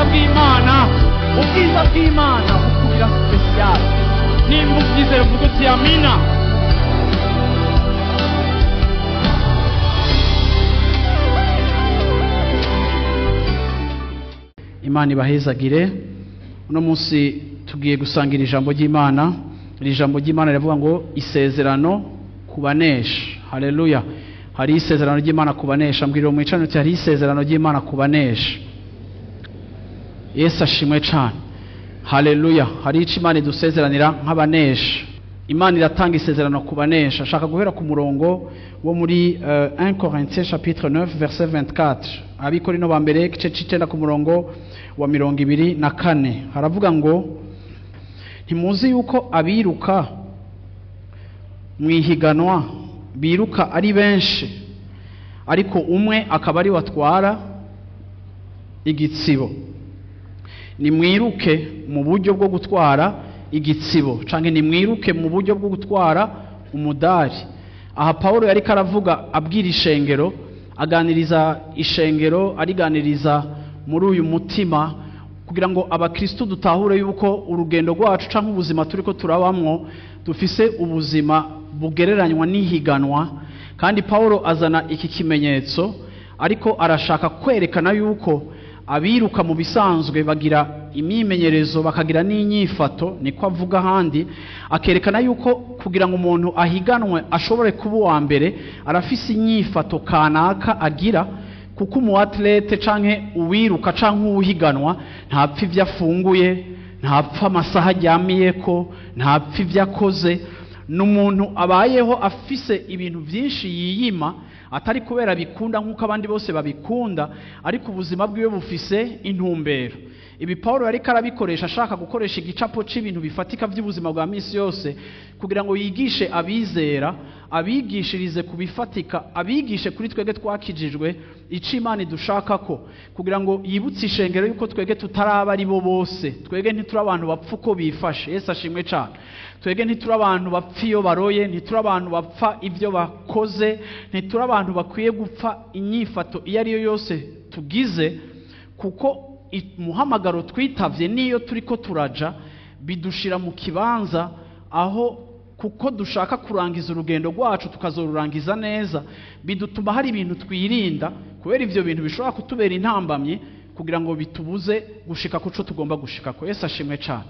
bw'Imana. Ubwiza bw'Imana bukugira special. Nimba ubyizera uvuga uti amina. Imana ibahezagire. Uno munsi tugiye gusangira ijambo ry'Imana. Iri jambo ry'Imana riravuga ngo isezerano kubanesha. Haleluya. Hari isezerano ry'Imana kubanesha. Mbwira mwicano uti hari isezerano ry'Imana kubanesha. Yesu ashimwe cyane. Haleluya. Hari ico Imana idusezeranira nk'abanesha. Imana iratanga isezerano kubanesha. Shaka guhera ku murongo wo muri 1 Corinthiens chapitre 9 verset 24. Abikorino ba mbere igice c'icenda ku murongo wa 24. Haravuga ngo ntimuzi yuko abiruka mwihiganwa biruka ari benshi, ariko umwe akaba ari watwara igitsibo. Nimwiruke mu buryo bwo gutwara igitsibo, canke nimwiruke mu buryo bwo gutwara umudari. Aha Paulo yari karavuga abwira ishengero, aganiriza ishengero, ariganiriza muri uyu mutima kugira ngo abakristo dutahure yuko urugendo rwacu canke ubuzima turiko turabamwo dufise ubuzima bugereranywa n'ihiganwa. Kandi Paulo azana iki kimenyetso, ariko arashaka kwerekana yuko abiruka mu bisanzwe bagira imyimenyerezo bakagira n'inyifato, niko avuga handi, akerekana yuko kugira ngo umuntu ahiganwe ashobore kuba uwa mbere arafise inyifato kanaka agira, kuko umu athlete canke uwiruka canke uhiganwa ntapfa ivyo afunguye, ntapfa amasaha aryamiyeko, ntapfa ivyo akoze. N'umuntu abayeho afise ibintu byinshi yiyima, atari kubera bikunda nk'uko abandi bose babikunda, ariko ubuzima bwiwe bufise intumbero. Ibi Paulo yari karabikoresha ashaka gukoresha igicapo c'ibintu bifatika by'ubuzima bwa misi yose kugira ngo yigishe abizera, abigishirize kubifatika, abigishe kuri twege twakijijwe ico Imana idushaka ko, kugira ngo yibutse ishengero yuko twege tutaraba ari bo bose. Twege ntituri abantu bapfa uko bifashe. Yesu ashimwe cyane. Twege ntituri abantu bapfa iyo baroye, ntituri abantu bapfa ibyo bakoze, ntituri abantu bakwiye gupfa inyifato iyo ari yo yose tugize, kuko umuhamagaro twitavye niyo turiko turaja bidushira mu kibanza aho kuko dushaka kurangiza urugendo rwacu tukazorurangiza neza, bidutuma hari ibintu twirinda kubera ivyo bintu bishobora kutubera intambamye kugira ngo bitubuze gushika kuco tugomba gushika ko. Yesu ashimwe cyane.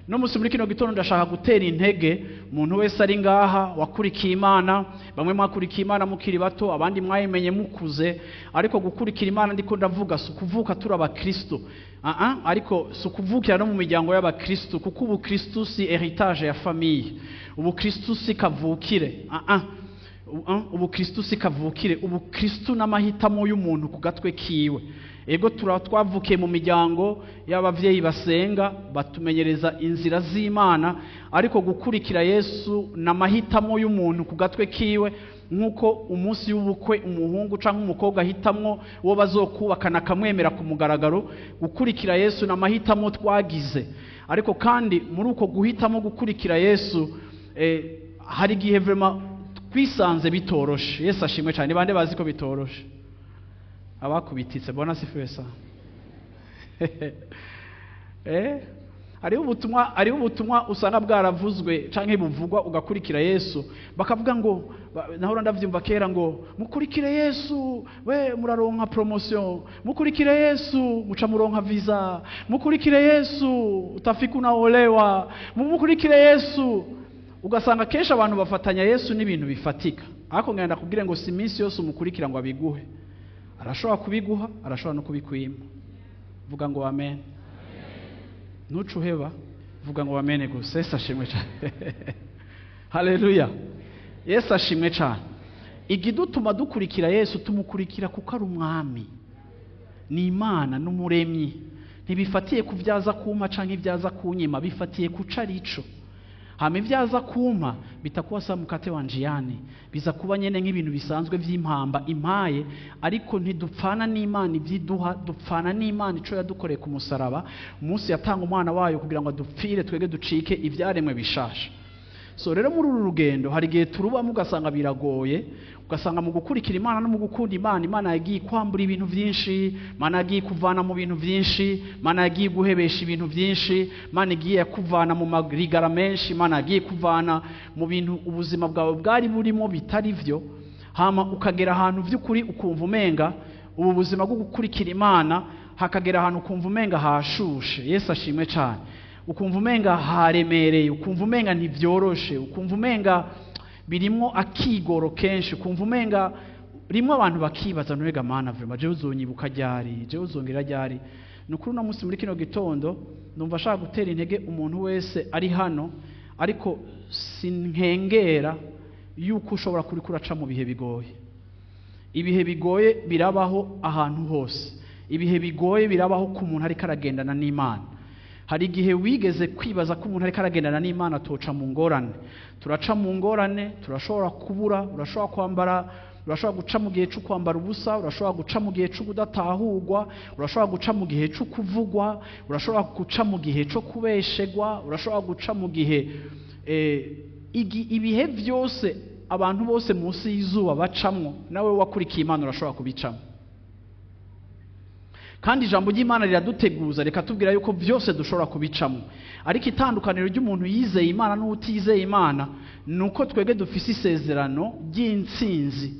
No musi muri kino gitondo ndashaka gutera intege umuntu wese ari ngaha wakurikiye Imana. Bamwe mwakurikiye Imana mukiri bato, abandi mwayimenye mukuze, ariko gukurikira Imana ndiko ndavuga si ukuvuka turi abakristo, ariko si ukuvukira no mu miryango y'abakristo, kuko ubukristo si heritage ya famille, ubukristo si kavukire, ubukristo si kavukire, ubukristo n'amahitamo y'umuntu ku gatwe kiwe. Ego twavukiye mu miryango y'abavyeyi basenga batumenyereza inzira z'Imana, ariko gukurikira Yesu n'amahitamo y'umuntu ku gatwe kiwe, nkuko umunsi w'ubukwe umuhungu canke umukobwa ahitamwo uwo bazokubakana akamwemera ku mugaragaro. Gukurikira Yesu n'amahitamo twagize, ariko kandi muri uko guhitamo gukurikira Yesu hari igihe vraiment twisanze bitoroshe. Yesu ashimwe cyane. Bande bazi ko bitoroshe? Abakubititse bona sifiwe sana. Hariho ubutumwa usanga bwaravuzwe canke buvugwa ugakurikira Yesu, bakavuga ngo nahora ndavyumva kera ngo mukurikire Yesu we muraronka promotion, mukurikire Yesu muca muronka visa, mukurikire Yesu utafika unaolewa, mukurikire Yesu. Ugasanga kenshi abantu bafatanya Yesu n'ibintu bifatika, ariko ngenda kubwira ngo si minsi yose umukurikira ngo abiguhe. Arashobora kubiguha, arashobora no kubikwima. Vuga ngo amen. Ntucuheba, vuga ngo amen gusa. Yesu ashimwe cyane. Haleluya. Yesu ashimwe cyane. Igidutuma dukurikira Yesu, tumukurikira kuko ari umwami, ni Imana n'umuremyi. Ntibifatiye kuvyaza kuma canke ivyaza kunyima, bifatiye kuca arico. Hama ivyaza kuma bitakuwa sa mukate wa njiani, biza kuba nyene nk'ibintu bisanzwe vy'impamba impaye, ariko ntidupfana n'Imana ivyiduha, dupfana n'Imana ico yadukoreye ku musaraba umunsi yatanga umwana wayo kugira ngo adupfire twege ducike ivyaremwe bishasha. So rero muri uru rugendo hari igihe turubamo ugasanga biragoye, ugasanga mu gukurikira Imana no mu gukunda Imana, Imana yagiye kwambura ibintu byinshi, Imana yagiye kuvana mu bintu byinshi, Imana yagiye guhebesha ibintu byinshi, Imana igiye kuvana mu marigara menshi, Imana yagiye kuvana mu bintu ubuzima bwawe bwari burimo bitari byo. Hama ukagera ahantu by'ukuri ukumva umenga ubu buzima bwo gukurikira Imana, hakagera ahantu ukumva umenga hashushe. Yesu ashimwe cyane. Ukumva umenga haremereye, ukumva umenga ntibyoroshe, ukumva umenga birimo akigoro kenshi, ukumva umenga rimwe abantu bakibaza nturega Mana vrema jewe uzonyibuka ryari, jewe uzongera ryari. Ni ukuri uno munsi muri kino gitondo ndumva ashaka gutera intege umuntu wese ari hano, ariko sinkengera yuko ushobora kuri kuraca mu bihe bigoye. Ibihe bigoye birabaho ahantu hose, ibihe bigoye birabaho ku muntu ariko aragendana n'Imana. Hari igihe wigeze kwibaza ko umuntu ariko aragendana n'Imana atoca mu ngorane. Turaca mu ngorane, turashobora kubura, urashobora kwambara, urashobora guca mu gihe cyo kwambara ubusa, urashobora guca mu gihe cyo kudatahurwa, urashobora guca mu gihe cyo kuvugwa, urashobora guca mu gihe cyo kubeshegwa, urashobora guca mu gihe ibihe byose abantu bose munsi y'izuba bacamwo, nawe wakurikiye Imana urashobora kubicamo. Kandi ijambo ry'Imana riraduteguza rikatubwira yuko byose dushobora kubicamo. Ariko itandukaniro ry'umuntu yizeye Imana n'utizeye Imana nuko twebwe dufise isezerano ry'intsinzi.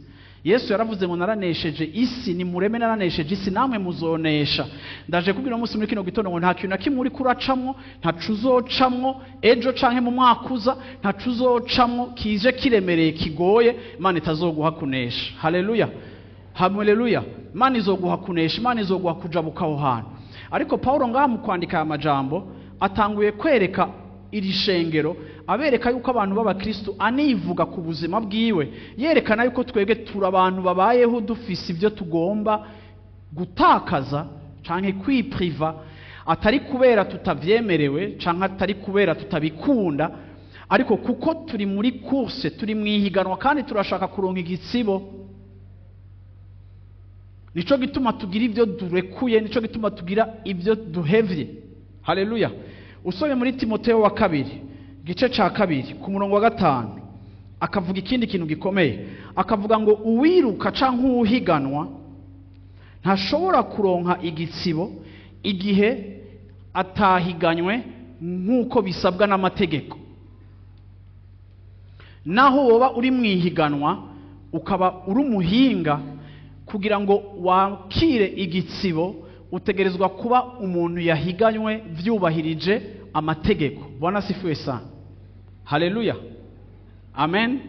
Yesu yaravuze ngo naranesheje isi, ni mureme naranesheje isi namwe muzonesha. Ndaje kubwira umunsi muri kino gitondo ngo nta kintu na kimwe uri kuracamwo, ntaco uzocamwo ejo canke mu mwaka uza, ntaco uzocamwo kije kiremereye kigoye Imana itazoguha kunesha. Haleluya, haleluya. Imana izoguha kunesha, Imana izoguha kujabuka aho hantu. Ariko Paulo ngaha mu kwandika aya majambo atanguye kwereka iri shengero, abereka yuko abantu b'abakristo, anivuga ku buzima bwiwe, yerekana yuko twebwe turi abantu babayeho dufise ibyo tugomba gutakaza canke kwipriva, atari kubera tutavyemerewe canke atari kubera tutabikunda, ariko kuko turi muri course, turi mu ihiganwa kandi turashaka kuronka igitsibo. Nico gituma tugira ibyo durekuye, nico gituma tugira ibyo duhevye. Haleluya. Usome muri Timotheo wa kabiri gice ca 2 ku murongo wa 5 akavuga ikindi kintu gikomeye, akavuga ngo uwiruka canke uhiganwa ntashobora kuronka igitsibo igihe atahiganywe nk'uko bisabwa n'amategeko. Naho woba uri mwihiganwa ukaba uri umuhinga, kugira ngo wakire igitsibo utegerezwa kuba umuntu yahiganywe vyubahirije amategeko. Bwana sifiwe sana. Haleluya, amen.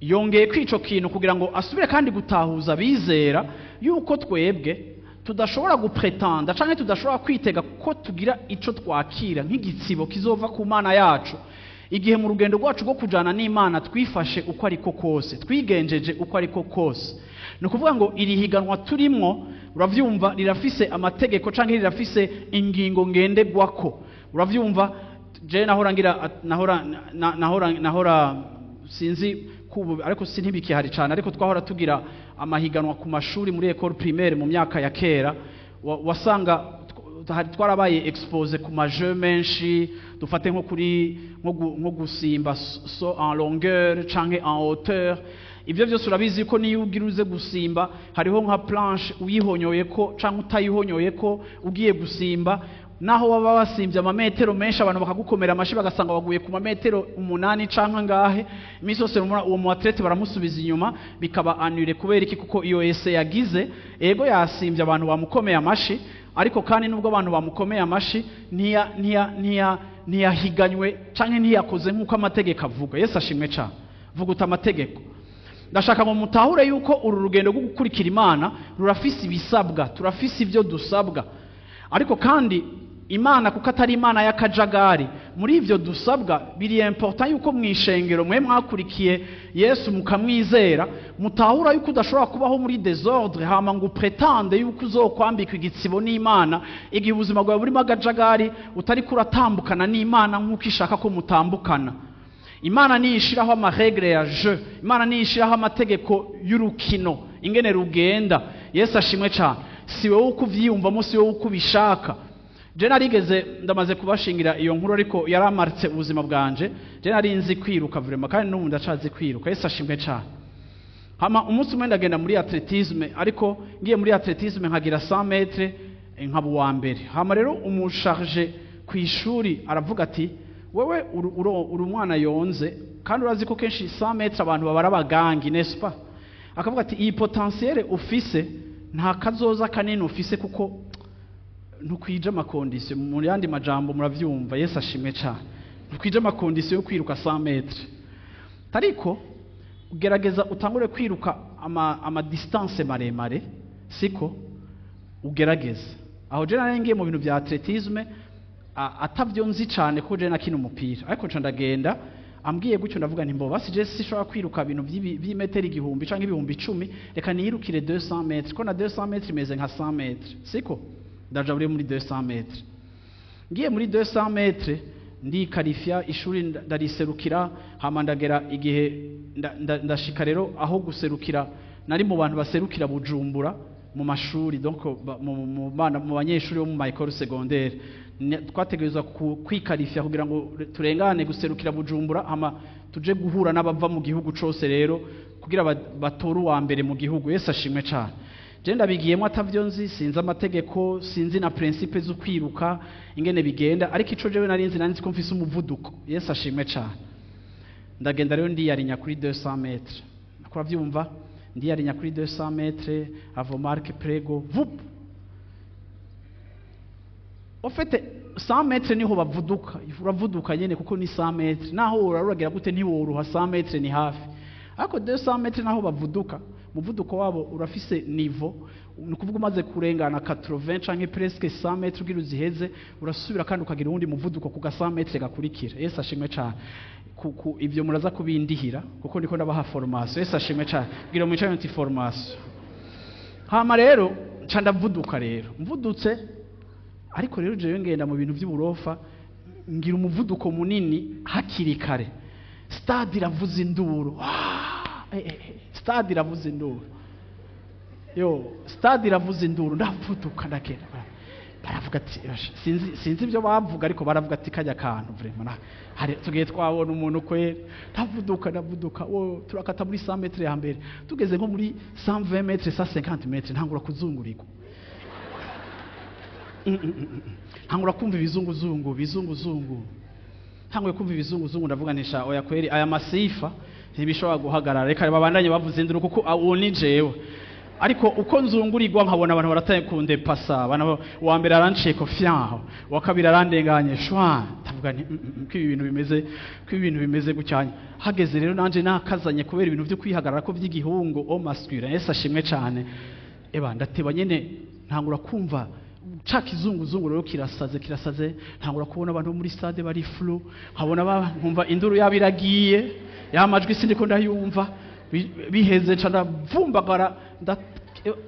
Yongeye kwico kintu kugira ngo asubire kandi gutahuza bizera yuko twebwe tudashobora gupretenda canke tudashobora kwitega ko tugira ico twakira nk'igitsibo kizova ku Mana yacu igihe mu rugendo rwacu rwo kujana n'Imana twifashe uko ariko kose, twigenjeje uko ariko kose. Ni ukuvuga ngo iri higanwa turimwo, uravyumva, rirafise amategeko canke rirafise ingingo ngendegwako. Uravyumva, je nahora ngira nahora nahora nahora sinzi kubu, ariko sintibikihari cyane, ariko twahora tugira amahiganwa ku mashuri muri école primaire mu myaka ya kera, wasanga twarabaye expose ku majeu menshi, dufate nko kuri nko gusimba so en longueur canke en hauteur. Ibyo byose urabizi ko niyo ugira uze gusimba hariho nka planche uyihonyoye ko canke utayihonyoye ko ugiye gusimba, naho waba wasimbye amametero menshi abantu bakagukomera amashi bagasanga waguye ku mametero 8 canke ngahe, imisi yose uwo mu athlete baramusubiza inyuma bikaba annulé. Kubera iki? Kuko iyo ese yagize ego yasimbye abantu bamukomeye amashi, ariko kandi nubwo abantu bamukomeye amashi ntiyahiganywe canke ntiyakoze nkuko amategeko avuga. Yesu ashimwe cyane. Vuga amategeko. Ndashaka ngo mutahure yuko uru rugendo rwo gukurikira Imana rurafise ibisabwa, turafise ibyo dusabwa. Ariko kandi Imana kuko atari Imana y'akajagari, muri ivyo dusabwa biri important yuko mwishengero mwe mwakurikiye Yesu mukamwizera, mutahura yuko udashobora kubaho muri désordre hama ngo pretende yuko uzokwambikwa igitsibo n'Imana igihe ubuzima bwawe burimo akajagari, utari kuratambukana n'Imana nkuko ishaka ko mutambukana. Imana niyishiraho amaregle ya jeu, Imana niyishiraho amategeko y'urukino ingene rugenda. Yesu ashimwe cyane. Si wowe uko uvyiyumvamo, si wowe uko ubishaka. Je narigeze, ndamaze kubashingira iyo nkuru, ariko yaramaritse ubuzima bwanje. Je nari nzi kwiruka vraiment, kandi n'ubu ndacazi kwiruka. Yesu ashimwe cyane. Hama umunsi umwe ndagenda muri athlétisme, ariko ngiye muri athlétisme nkagira 100 mètres, nkaba uwa mbere. Hama rero umu chargé ku ishuri aravuga ati: "Wewe uri umwana yonze, kandi urazi ko kenshi 100 mètres abantu babara abagangi, n'est-ce pas?" Akavuga ati: "Iyi potentiel ufise, nta kazoza kanini ufise kuko ntukwije ama conditions." Mu yandi majambo muravyumva, Yesu ashimwe cyane, ntukwije ama conditions yo kwiruka 100 mètres, ariko ugerageza utangure kwiruka ama distance maremare, siko? Ugerageze aho. Je nari ngiye mu bintu bya athlétisme atavyo nzi cyane, ko je nakina umupira, ariko nca ndagenda. Ambwiye gutyo, ndavuga nti: "Mbo basi je sishobora kwiruka ibintu vy'imetero 1000 canke 10.000, reka niyirukire 200 mètres, ko na 200 mètres imeze nka 100 mètres, siko?" Ndaja muri 200 mètres. Ngiye muri 200 mètres, ndikarifya, ishuri ndariserukira. Hama ndagera igihe ndashika rero aho guserukira, nari mu bantu baserukira Bujumbura mu mashuri, donc mu bana, mu banyeshuri bo mu ma école secondaire. Twategerezwa kwikarifya kugira ngo turengane guserukira Bujumbura, hama tuje guhura n'abava mu gihugu cose rero kugira batore uwa mbere mu gihugu. Yesu ashimwe cane. Je ndabigiyemo atavyo nzi, sinzi amategeko, sinzi na principe zo kwiruka ingene bigenda, ariko ico jewe nari nzi, nari nzi ko mfise umuvuduko. Yesu ashimwe cane. Ndagenda rero, ndiyarinya kuri 200 mètres, nakora vyumva, ndiyarinya kuri 200 mètres avo marque prego vup. Au fait, 100 mètres niho bavuduka, uravuduka nyene kuko ni 100 mètres, naho uragira gute ntiworuha, 100 mètres ni hafi. Ariko 200 mètres naho bavuduka, umuvuduko wabo urafise niveau, ni ukuvuga umaze kurengana 80 canke presque 100 mètres ugira uziheze, urasubira kandi ukagira uwundi muvuduko ku ga 100 mètres gakurikira. Yesu ashimwe cane. Ku ivyo muraza kubindihira kuko ndiko ndabaha formation. Yesu ashimwe cane. Bwira mwicaye nti formation. Hama rero nca ndavuduka rero, mvudutse, ariko rero jewe ngenda mu bintu by'uburofa, ngira umuvuduko munini hakiri kare. Stade iravuza induru. Ah, stade iravuza induru, yo, stade iravuza induru. Ndavuduka, ndagenda, baravuga ati: "Basha," sinzi ibyo bavuga, ariko baravuga ati: "Kajya kantu vraiment hari tugiye twabona umuntu kweri." Ndavuduka, ndavuduka, wo turakata muri 100 mètres ya mbere, tugeze nko muri 120 mètres, 150 mètres, ntangura kuzungurirwa. Ntangura kumva ibizunguzungu, bizunguzungu. Ntanguye kumva ibizunguzungu, ndavuga ntisha: "Oya kweri, aya masifa ntibishobora guhagarara, reka babandanye bavuze induru kuko uwo ni jewe." Ariko uko nzungurirwa, nkabona abantu barataye kundepasa. Abantu, uwa mbere aranciye fyaho, uwa kabiri arandenganye shwa. Ndavuga nti: Ko ibi bintu bimeze, ko ibi bintu bimeze gucyanya." Hageze rero nanje nakazanye kubera ibintu byo kwihagarara ko by'igihungu o masculine. Yesu ashimwe cane. Eba ndateba nyene, ntangura kumva ca kizunguzungu rero kirasaze, kirasaze. Ntangura kubona abantu bo muri stade bari flou, nkabona nkumva induru yabo iragiye, ya majwi sindiko ndayumva. Biheze nca ndavumbagara,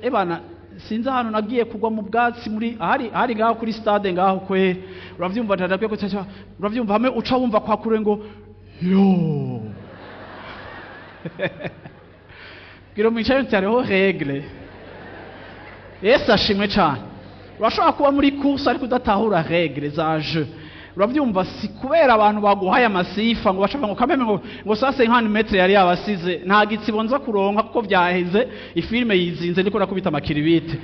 ebana sinzi ahantu nagiye kugwa mu bwatsi muri ahari ngaho kuri stade ngaho kwe. Uravyumva, ndadakwiye ko uravyumva hamwe uca wumva kwa kure ngo yo bwira mwicaye nti: "Hariho règle." Yesu ashimwe cyane. Urashobora kuba muri course ariko udatahura règle za jeu. Urabyumva, si kubera abantu baguhaye amasifa ngo bashaka ngo kameme ngo sase 50 mètres yari yabasize, nta gitsibo nza kuronka kuko byaheze, ifilme yizinze, ndiko nakubita amakiribite,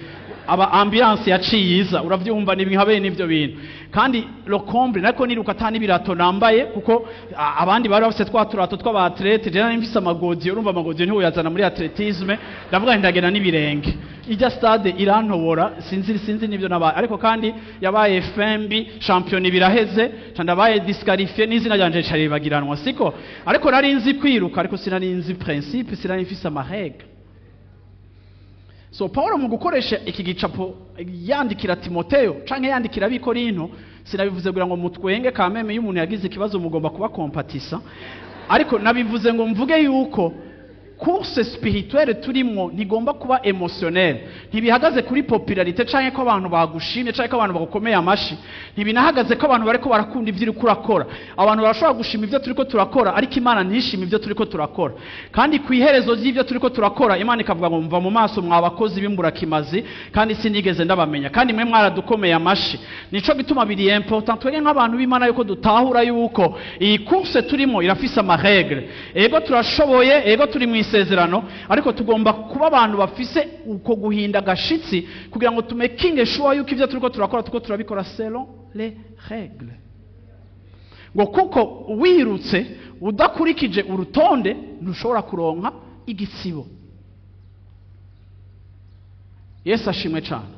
aba ambiance yaciye iza. Uravyumva, ni nka bene ivyo bintu. Kandi le comble, nako niruka ata n'ibirato nambaye, kuko abandi bari bafise twa turato tw'aba athlète, je nari mfise amagodiyo. Urumva amagodiyo ntiwoyazana muri athlétisme. Ndavuga nti ndagenda n'ibirenge, ijya stade irantobora, sinzi n'ibyo nabaye. Ariko kandi yabaye fembi champion, biraheze, ca ndabaye disqualifié, n'izina ryanje rica ribagiranwa, siko? Ariko nari nzi kwiruka, ariko sinari nzi principe, sinari mfise ama règles. So Paul mu gukoresha iki gicapo yandikira Timoteo canke yandikira ab'Ikorinto, sinabivuze kugira ngo mutwenge kameme, iyo umuntu yagize ikibazo mugomba kuba compatisa, ariko nabivuze ngo mvuge yuko Course spirituelle turimwo ntigomba kuba émotionnelle. Ntibihagaze kuri popularité canke ko abantu bagushimye canke ko abantu bagukomeye amashi. Ntibinahagaze ko abantu bariko barakunda ivyo uriko urakora. Abantu barashobora gushima ivyo turiko turakora, ariko Imana ntishime ivyo turiko turakora. Kandi ku iherezo ry'ivyo turiko turakora, Imana ikavuga ngo: "Mva mu maso, mwa bakozi b'imburakimazi, kandi sinigeze ndabamenya, kandi mwe mwaradukomeye amashi." Nico gituma biri important twebwe nk'abantu b'Imana yuko dutahura yuko iyi course turimo irafise ama règles. Ego, turashoboye, ego, turi mu isezerano, ariko tugomba kuba abantu bafise uko guhinda agashitsi kugira ngo tumekinge sure yuko ivyo turiko turakora turiko turabikora selon les règles. Ngo kuko wirutse udakurikije urutonde, ntushobora kuronka igitsibo. Yesu ashimwe cyane.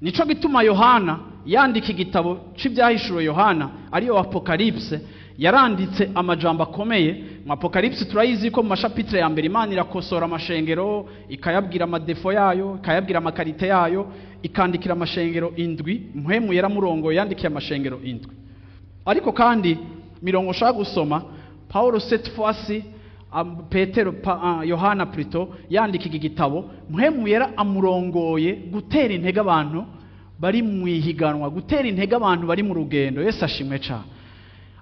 Nico gituma Yohana yandika igitabo c'Ibyahishuro, Yohana ariyo Apocalypse, yaranditse amajambo akomeye mu Apocalypse. Turayizi ko mu ma chapitres ya mbere Imana irakosora amashengero, ikayabwira ama défauts yayo, ikayabwira ama qualités yayo, ikandikira amashengero indwi. Mpwemu yaramurongoye, yandikiye amashengero indwi. Ariko kandi mirongo ushaka gusoma, Paulo cette fois-ci, Petero Yohana plutôt, yandika iki gitabo, Mpwemu Yera amurongoye gutera intege abantu bari mu ihiganwa, gutera intege abantu bari mu rugendo. Yesu ashimwe cyane.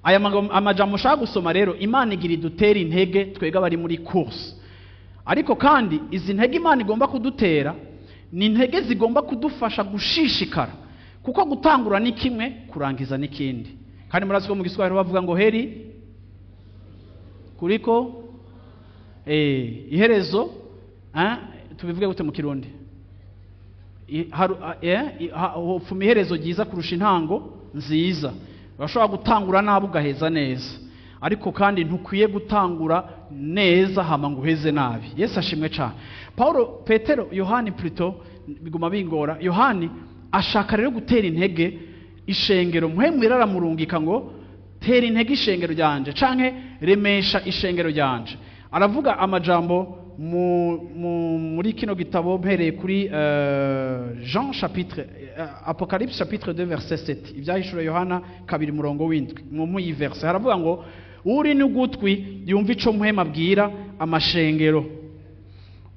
Aya amajambo ushaka gusoma rero, Imana igira idutera intege twebwe abari muri course. Ariko kandi izi ntege Imana igomba kudutera ni intege zigomba kudufasha gushishikara, kuko gutangura ni kimwe, kurangiza ni kindi. Kandi murazi ko mu Giswahili bavuga ngo heri kuliko iherezo. Tubivuge gute mu Kirundi? Hopfuma iherezo ryiza kurusha intango nziza. Urashobora gutangura nabi ugaheza neza, ariko kandi ntukwiye gutangura neza hama ngo uheze nabi. Yesu ashimwe cyane. Paulo, Petero, Yohani plutôt, biguma bingora. Yohani ashaka rero gutera intege ishengero. Mpwemu aramurungika ngo: "Tera intege ishengero ryanje," canke "remesha ishengero ryanje." Aravuga amajambo muri kino gitabo, mpereye kuri Jean chapitre, Apocalypse chapitre 2 verset 7, Ibyahishura Yohana 2 murongo w'indwi. Mu iyi verset haravuga ngo: "Uri n'ugutwi yumva ico Mpwemu abwira amashengero.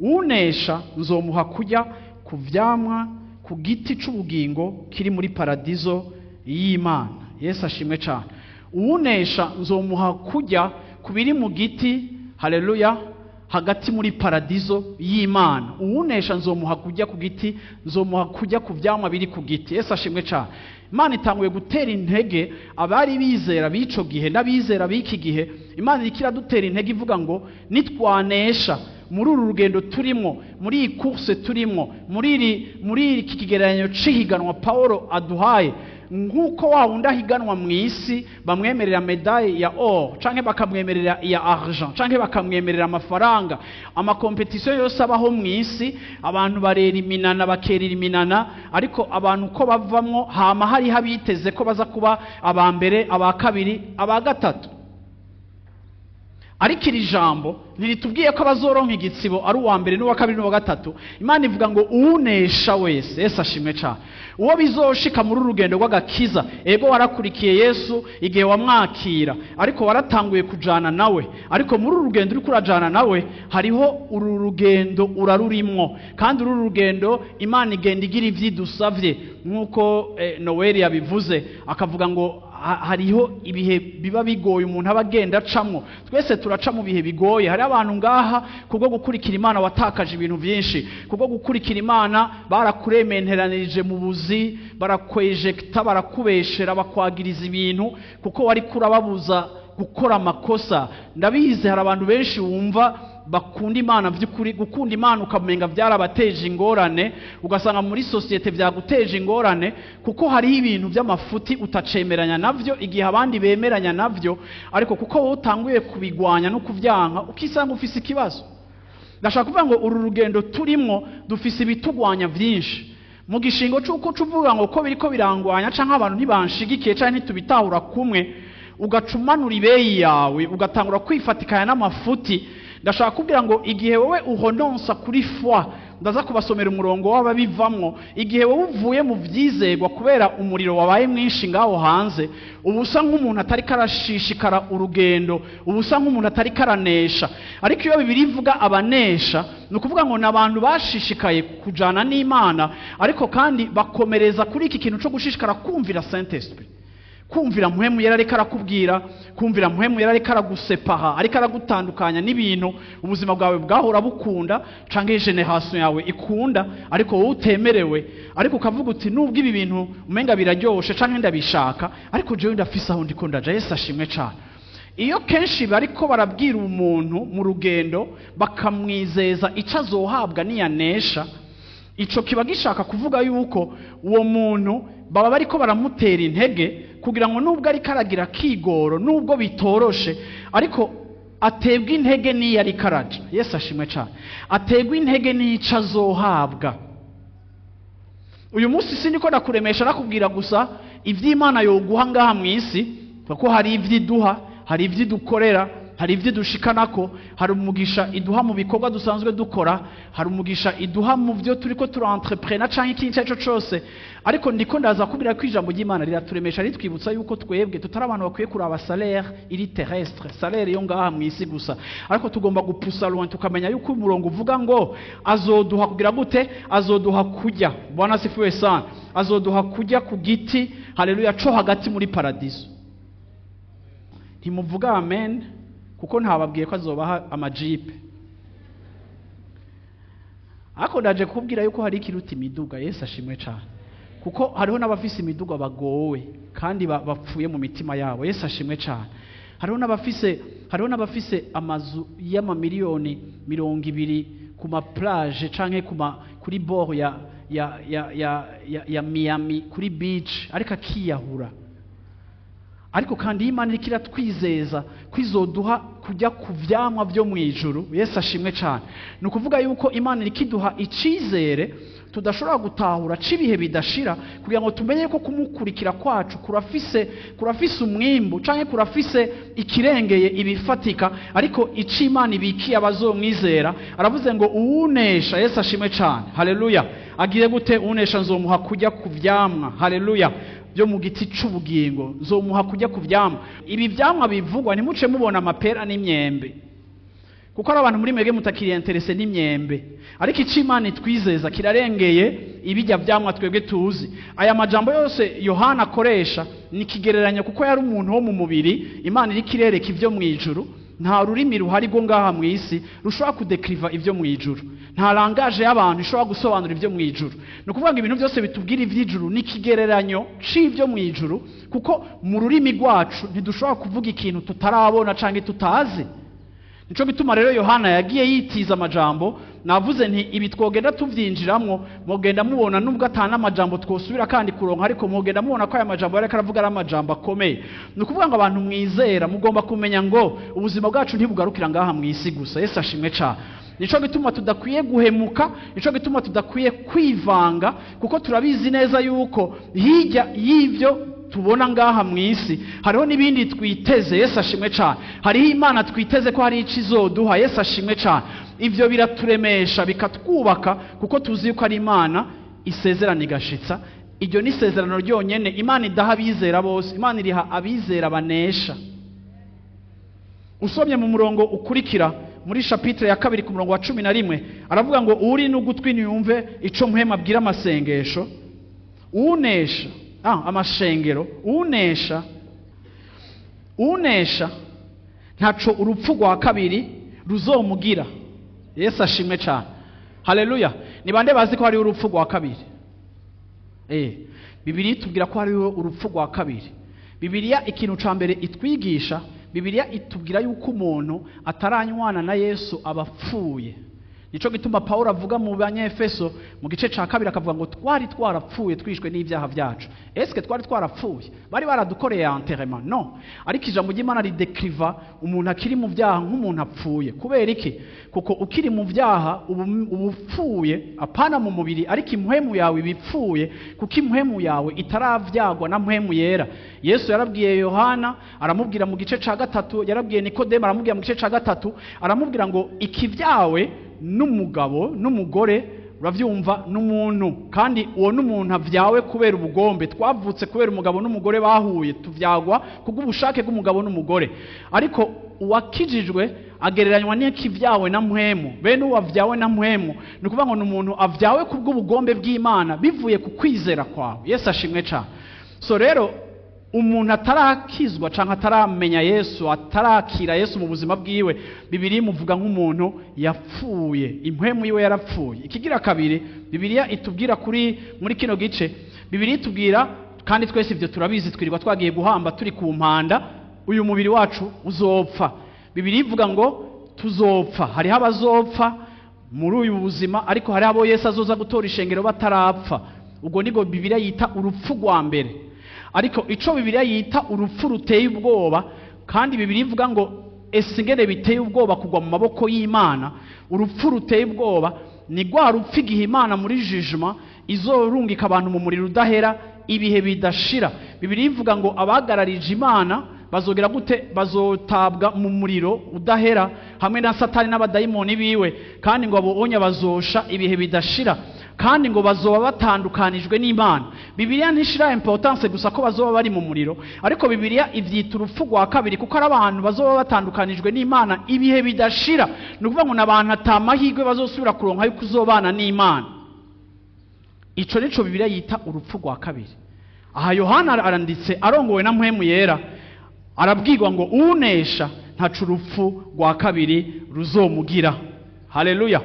Unesha nzomuha kurya ku vyamwa ku giti c'ubugingo kiri muri paradizo y'Imana." Yesu ashimwe cyane. Unesha nzomuha kurya ku biri mu giti, haleluya, hagati muri paradizo y'Imana. Uwunesha nzomuha kurya ku giti, nzomuha kurya ku vyamwa biri ku giti. Yesu ashimwe cyane. Imana itanguye gutera intege abari bizera b'ico gihe n'abizera b'iki gihe. Imana iriko iradutera intege ivuga ngo nitwanesha muri uru rugendo turimo, muri iyi course turimo, muri iki kigereranyo c'ihiganwa Paulo aduhaye, nk'uko wa wundi ahiganwa mu isi bamwemerera médaille ya or canke bakamwemerera iya argent canke bakamwemerera amafaranga. Ama compétitions yose abaho mu isi, abantu barera iminana, bakerera iminana, ariko abantu uko bavamwo hama hariho abiteze ko baza kuba aba mbere, aba kabiri, aba gatatu. Ariko iri jambo ntiritubwiye ko abazoronka igitsibo ari uwa mbere n'uwa kabiri n'uwa gatatu. Imana ivuga ngo unesha wese. Yesu ashimwe cyane. Uwo bizoshika muri uru rugendo rw'agakiza, ego, warakurikiye Yesu igihe wamwakira, ariko waratanguye kujana nawe. Ariko muri uru rugendo uriko urajana nawe, hariho uru rugendo urarurimwo, kandi uru rugendo Imana igenda igira ivyidusavye, nk'uko Noel yabivuze, akavuga ngo hariho ibihe biba bigoye umuntu aba agenda acamwo. Twese turaca mu bihe bigoye. Hari abantu ngaha kubwo gukurikira Imana watakaje ibintu byinshi. Kubwo gukurikira Imana barakurementeranirije mu buzi, barakwejekita, barakubeshera, bakwagiriza ibintu kuko wari kurababuza gukora amakosa. Ndabizi, hari abantu benshi wumva bakunda Imana by'ukuri, gukunda Imana ukamenga byarabateje ingorane, ugasanga muri société byaguteje ingorane, kuko hariho ibintu by'amafuti utacemeranya navyo igihe abandi bemeranya navyo, ariko kuko wowe utanguye kubigwanya no kuvyanka, ukisanga ufise ikibazo. Ndashaka kuvuga ngo uru rugendo turimwo dufise ibitugwanya byinshi. Mu gishingo c'uko uvuga ngo ko biriko birangwanya canke abantu ntibanshigikiye canke ntitubitahura kumwe, ugaca umanura ibeyi yawe, ugatangura kwifatikanya n'amafuti. Ndashaka kubwira ngo igihe wowe uhononsa kuri foi Ndaza kubasomera umurongo w'ababivamwo. Igihe wowe uvuye mu vyizegwa kubera umuriro wabaye mwinshi ngaho hanze, uba usa nk'umuntu atari karashishikara urugendo, uba usa nk'umuntu atari karanesha. Ariko iyo Bibiliya ivuga abanesha, ni ukuvuga ngo ni abantu bashishikaye kujana n'Imana, ariko kandi bakomereza kuri iki kintu co gushishikara kumvira Saint Esprit, kumvira Mpwemu Yera ariko arakubwira, kumvira Mpwemu Yera ariko aragusepaha, ariko aragutandukanya n'ibintu ubuzima bwawe bwahora bukunda canke generation yawe ikunda, ariko wowe utemerewe. Ariko ukavuga uti nubwo ibi bintu umenga biraryoshe canke ndabishaka, ariko jewe ndafise aho ndiko ndaja. Yesu ashimwe cane. Iyo kenshi bariko barabwira umuntu mu rugendo bakamwizeza ico azohabwa niyanesha, ico kiba gishaka kuvuga yuko uwo muntu baba bariko baramutera intege kugira ngo nubwo ariko aragira kigoro, nubwo bitoroshe, ariko atebwa intege n'iyo ariko araja. Yesu ashimwe cane. Atebwa intege n'ico azohabwa. Uyu munsi sindiko ndakuremesha nakubwira gusa ivy'Imana yoguha ngaha mw'isi, kuko hari ivyiduha, hari ivyidukorera, hari ivyidushikanako, hari umugisha iduha mu bikorwa dusanzwe dukora, hari umugisha iduha mu vyo turiko tura-entreprena canke ikindi icyo ari cyo cose. Ariko ndiko ndaza kubwira ko ijambo ry'Imana riraturemesha, ritwibutsa yuko twebwe tutari abantu bakwiye kuraba salaire iri terrestre, salaire yo ngaha mw'isi gusa, ariko tugomba gupusa loin, tukamenya yuko umurongo uvuga ngo azoduha kugira gute? Azoduha kurya. Bwana sifiwe sana. Azoduha kurya ku giti, haleluya, co hagati muri paradiso. Ntimuvuga amen kuko ntababwiye ko azobaha amajipe, ariko ndaje kubwira yuko hari ikiruta imiduga. Yesu ashimwe cane. Kuko hariho n'abafise imiduga bagowe kandi bapfuye mu mitima yabo. Yesu ashimwe cane. Hariho n'abafise amazu y'amamiliyoni 20 ku ma plage canke kuri bord ya Miami, kuri beach, ariko akiyahura. Ariko kandi Imana iriko iratwizeza ko izoduha kujya ku vyamwa vyo mu ijuru. Yesu ashimwe cane. Ni ukuvuga yuko Imana iriko iduha icizere tudashobora gutahura c'ibihe bidashira, kugira ngo tumenye ko kumukurikira kwacu kurafise umwimbu canke kurafise ikirengeye ibifatika, ariko ico Imana ibikiye abazomwizera. Aravuze ngo uwunesha, Yesu ashimwe cane, haleluya, agiye gute? Unesha nzomuha kujya ku vyamwa, haleluya, byo mu giti c'ubugingo. Nzomuha kujya ku vyamwa. Ibi vyamwa bivugwa, ntimuce mubona amapera n'imyembe, kuko ari abantu muri mwebwe mutakiri intéressés n'imyembe. Ariko ico Imana itwizeza kirarengeye ibijya vyamwa twebwe tuzi. Aya majambo yose Yohana akoresha ni ikigereranyo, kuko yari umuntu wo mu mubiri. Imana iriko irereka ivyo mu ijuru. Nta rurimi ruhari rwo ngaha mu isi rushobora kudekriva ivyo mu ijuru, nta langage y'abantu ishobora gusobanura ivyo mu ijuru. Ni ukuvuga ngo ibintu byose bitubwira ivy'ijuru ni ikigereranyo c'ivyo mu ijuru, kuko mu rurimi rwacu ntidushobora kuvuga ikintu tutarabona canke tutazi. Nico gituma rero Yohana yagiye yitiza amajambo. Navuze nti ibi twogenda tuvyinjiramwo, mugenda mubona nubwo atana amajambo twosubira kandi kuronka, ariko mugenda mubona ko aya majambo yariko aravuga ari amajambo akomeye. Ni ukuvuga ngo abantu mwizera mugomba kumenya ngo ubuzima bwacu ntibugarukira ngaha mu isi gusa. Yesu ashimwe cane. Nico gituma tudakwiye guhemuka, nico gituma tudakwiye kwivanga, kuko turabizi neza yuko hirya y'ivyo tubona ngaha mu isi hariho n'ibindi twiteze. Yesu ashimwe cane. Hariho Imana twiteze ko hari ico izoduha. Yesu ashimwe cane. Ivyo biraturemesha, bikatwubaka, kuko tuzi yuko ari Imana isezerana igashitsa. Iryo ni isezerano ryonyene Imana idaha abizera bose. Imana iriha abizera banesha. Usomye mu murongo ukurikira muri chapitre ya 2 ku murongo wa 11, aravuga ngo uri n'ugutwi niyumve ico Mpwemu abwira amasengesho, unesha, amashengero. Unesha ntaco urupfu rwa kabiri ruzomugira. Yesu ashimwe cane, haleluya. Ni bande bazi ko hariho urupfu rwa kabiri? Bibiliya itubwira ko hariho urupfu rwa kabiri. Bibiliya ikintu ca mbere itwigisha, Bibiliya itubwira yuko umuntu ataranywana na Yesu aba apfuye. Nico gituma Paulo avuga mu Banyefeso mu gice ca 2, akavuga ngo twari twarapfuye twishwe n'ibyaha byacu. Eske twari twarapfuye? Bari baradukoreye enterrement? No. Ariko ijambo ry'Imana ridekriva umuntu akiri mu byaha nk'umuntu apfuye. Kubera iki? Kuko ukiri mu byaha ubu upfuye, apana mu mubiri, ariko impwemu yawe ibipfuye, kuko impwemu yawe itaravyagwa na Mpwemu Yera. Yesu yarabwiye Yohana, aramubwira mu gice ca 3, yarabwiye Nikodemo, aramubwira mu gice ca 3, aramubwira ngo ikivyawe n'umugabo n'umugore Uravyumva, n'umuntu, kandi uwo n'umuntu avyawe kubera ubugombe. Twavutse kubera umugabo n'umugore bahuye, tuvyagwa kubw'ubushake bw'umugabo n'umugore. Ariko uwakijijwe agereranywa n'ikivyawe na mpwemu. Bene uwavyawe na mpwemu ni ukuvuga ngo ni umuntu avyawe kubw'ubugombe bw'Imana bivuye ku kwizera kwawe. Yesu ashimwe cane. So rero umuntu atarakizwa canke ataramenya Yesu, atarakira Yesu mu buzima bwiwe, Bibiliya imuvuga nk'umuntu yapfuye, impwemu yiwe yarapfuye. Ikigira kabiri Bibiliya itubwira kuri muri kino gice, Bibiliya itubwira, kandi twese ivyo turabizi, twirirwa twagiye guhamba turi ku mpanda, uyu mubiri wacu uzopfa. Bibiliya ivuga ngo tuzopfa. Hariho abazopfa muri uyu buzima, ariko hariho abo Yesu azoza gutora ishengero batarapfa. Ubwo nibwo Bibiliya yita urupfu rwa mbere. Ariko ico Bibiliya yita urupfu ruteye ubwoba, kandi Bibiliya ivuga ngo ese ingene biteye ubwoba kugwa mu maboko y'Imana. Urupfu ruteye ubwoba ni rwa rupfu igihe Imana muri jugement izorungika abantu mu muriro udahera ibihe bidashira. Bibiliya ivuga ngo abagararije Imana bazogera gute? Bazotabwa mu muriro udahera hamwe na Satani n'abadayimoni biwe, kandi ngo abo onya bazosha ibihe bidashira, kandi ngo bazoba batandukanijwe n'Imana. Bibiliya ntishira importance gusa ko bazoba bari mu muriro, ariko Bibiliya ivyita urupfu rwa kabiri kuko ari abantu bazoba batandukanijwe n'Imana ibihe bidashira. Ni ukuvuga ngo n'abantu atamahirwe bazosubira kuronka yuko uzobana n'Imana. Ico nico Bibiliya yita urupfu rwa kabiri. Aha Yohana aranditse arongowe na mpwemu yera, arabwirwa ngo unesha ntaco urupfu rwa kabiri ruzomugira. Haleluya.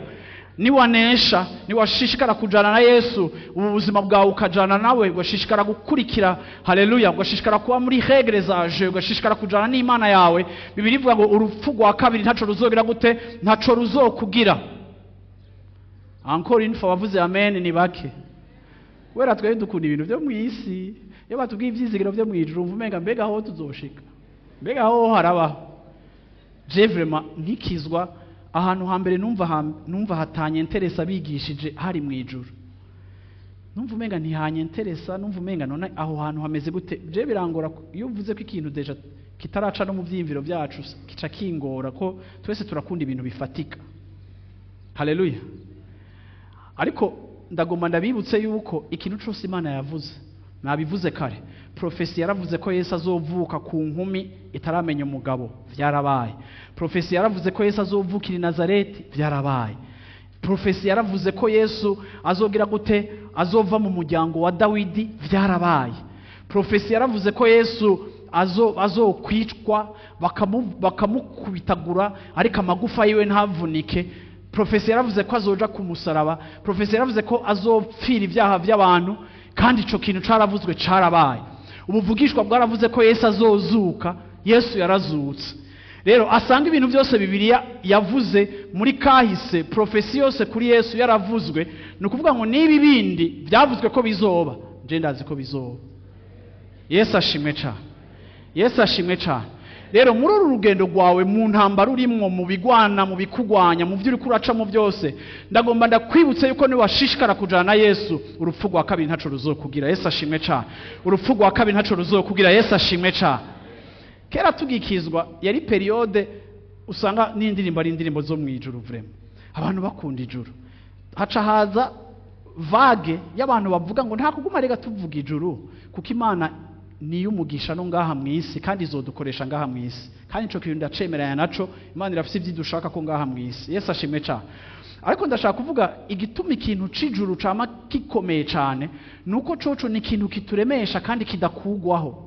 Niwanesha, niwashishikara kujana na Yesu, ubu buzima bwawe ukajana nawe, ugashishikara gukurikira, haleluya, ugashishikara kuba muri règle za je, ugashishikara kujana n'Imana yawe, Bibiliya ivuga ngo urupfu rwa kabiri ntaco ruzogira gute? Ntaco ruzokugira. Encore une fois bavuze amen ni bake. Kubera twebwe dukunda ibintu vyo mw'isi, iyo batubwiye ivyizigiro vyo mw'ijuru umva umenga mbega aho tuzoshika, mbega aho harabaho. Je vraiment nkikizwa, ahantu hambere numva hatanyenteresa bigishije hari mw'ijuru. Numva umenga ntihanyenteresa, numva umenga none aho hantu hameze gute? Je birangora iyo uvuze ko ikintu déjà kitaraca no mu vyiyumviro vyacu kica kingora, ko twese turakunda ibintu bifatika. Haleluya. Ariko ndagomba ndabibutse yuko ikintu cose Imana yavuze, nabivuze kare, prophétie yaravuze ko Yesu azovuka ku nkumi itaramenya umugabo, vyarabaye. Prophétie yaravuze ko Yesu azovukira i Nazareti, vyarabaye. Prophétie yaravuze ko Yesu azogira gute? Azova mu muryango wa Dawidi, vyarabaye. Prophétie yaravuze ko Yesu azokwicwa bakamukubitagura ariko amagufa yiwe ntavunike. Prophétie yaravuze ko azoja ku musaraba. Prophétie yaravuze ko azopfira ibyaha by'abantu, kandi ico kintu caravuzwe, carabaye. Ubuvugishwa bwaravuze ko Yesu azozuka, Yesu yarazutse. Rero asanga ibintu byose Bibiliya yavuze muri kahise, prophétie yose kuri Yesu yaravuzwe. Ni ukuvuga ngo niba ibindi byavuzwe ko bizoba, nje ndazi ko bizoba. Yesu ashimwe cane. Yesu ashimwe cane. Rero muri uru rugendo rwawe, mu ntambara urimwo, mu bigwana, mu bikugwanya, mu byo uriko uracamo byose, ndagomba ndakwibutse yuko niwashishikara kujana na Yesu, urupfu rwa kabiri ntaco ruzokugira. Yesu ashimwe cane. Urupfu rwa kabiri ntaco ruzokugira. Yesu ashimwe cane. Kera tugikizwa yari période usanga n'indirimbo ari indirimbo zo mu ijuru, vraiment abantu bakunda ijuru. Haca haza vague y'abantu bavuga ngo nta kuguma rega tuvuga ijuru, kuko Imana niyo umugisha no ngaha mu isi, kandi izodukoresha ngaha mu isi. Kandi ico kintu ndacemeranya naco, Imana irafise ivyo idushaka ko ngaha mu isi. Yesu ashimwe cane. Ariko ndashaka kuvuga igituma ikintu c'ijuru cama gikomeye cane, nuko coco ni ikintu kituremesha kandi kidakugwaho.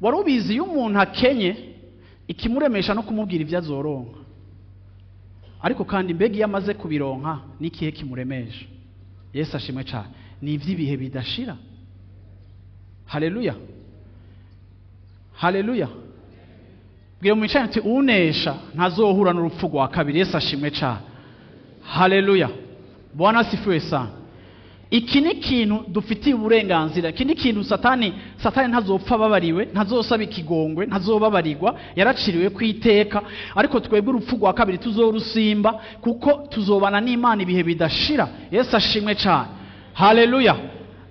Wari ubizi, iyo umuntu akenye ikimuremesha no kumubwira ivyo azoronka, ariko kandi mbega iyo amaze kubironka n'ikihe kimuremesha? Yesu ashimwe cane. Ni ivy'ibihe bidashira. Haleluya, haleluya. Bwira mu mwicarane uti unesha ntazohura n'urupfu rwa kabiri. Yesu ashimwe cane. Haleluya, Bwana asifiwe sana. Iki ni ikintu dufitiye uburenganzira. Iki ni ikintu Satani ntazopfa ababariwe, ntazosaba ikigongwe, ntazobabarirwa, yaraciriwe ku iteka. Ariko twebwe urupfu rwa kabiri tuzorusimba, kuko tuzobana n'Imana ibihe bidashira. Yesu ashimwe cane. Haleluya,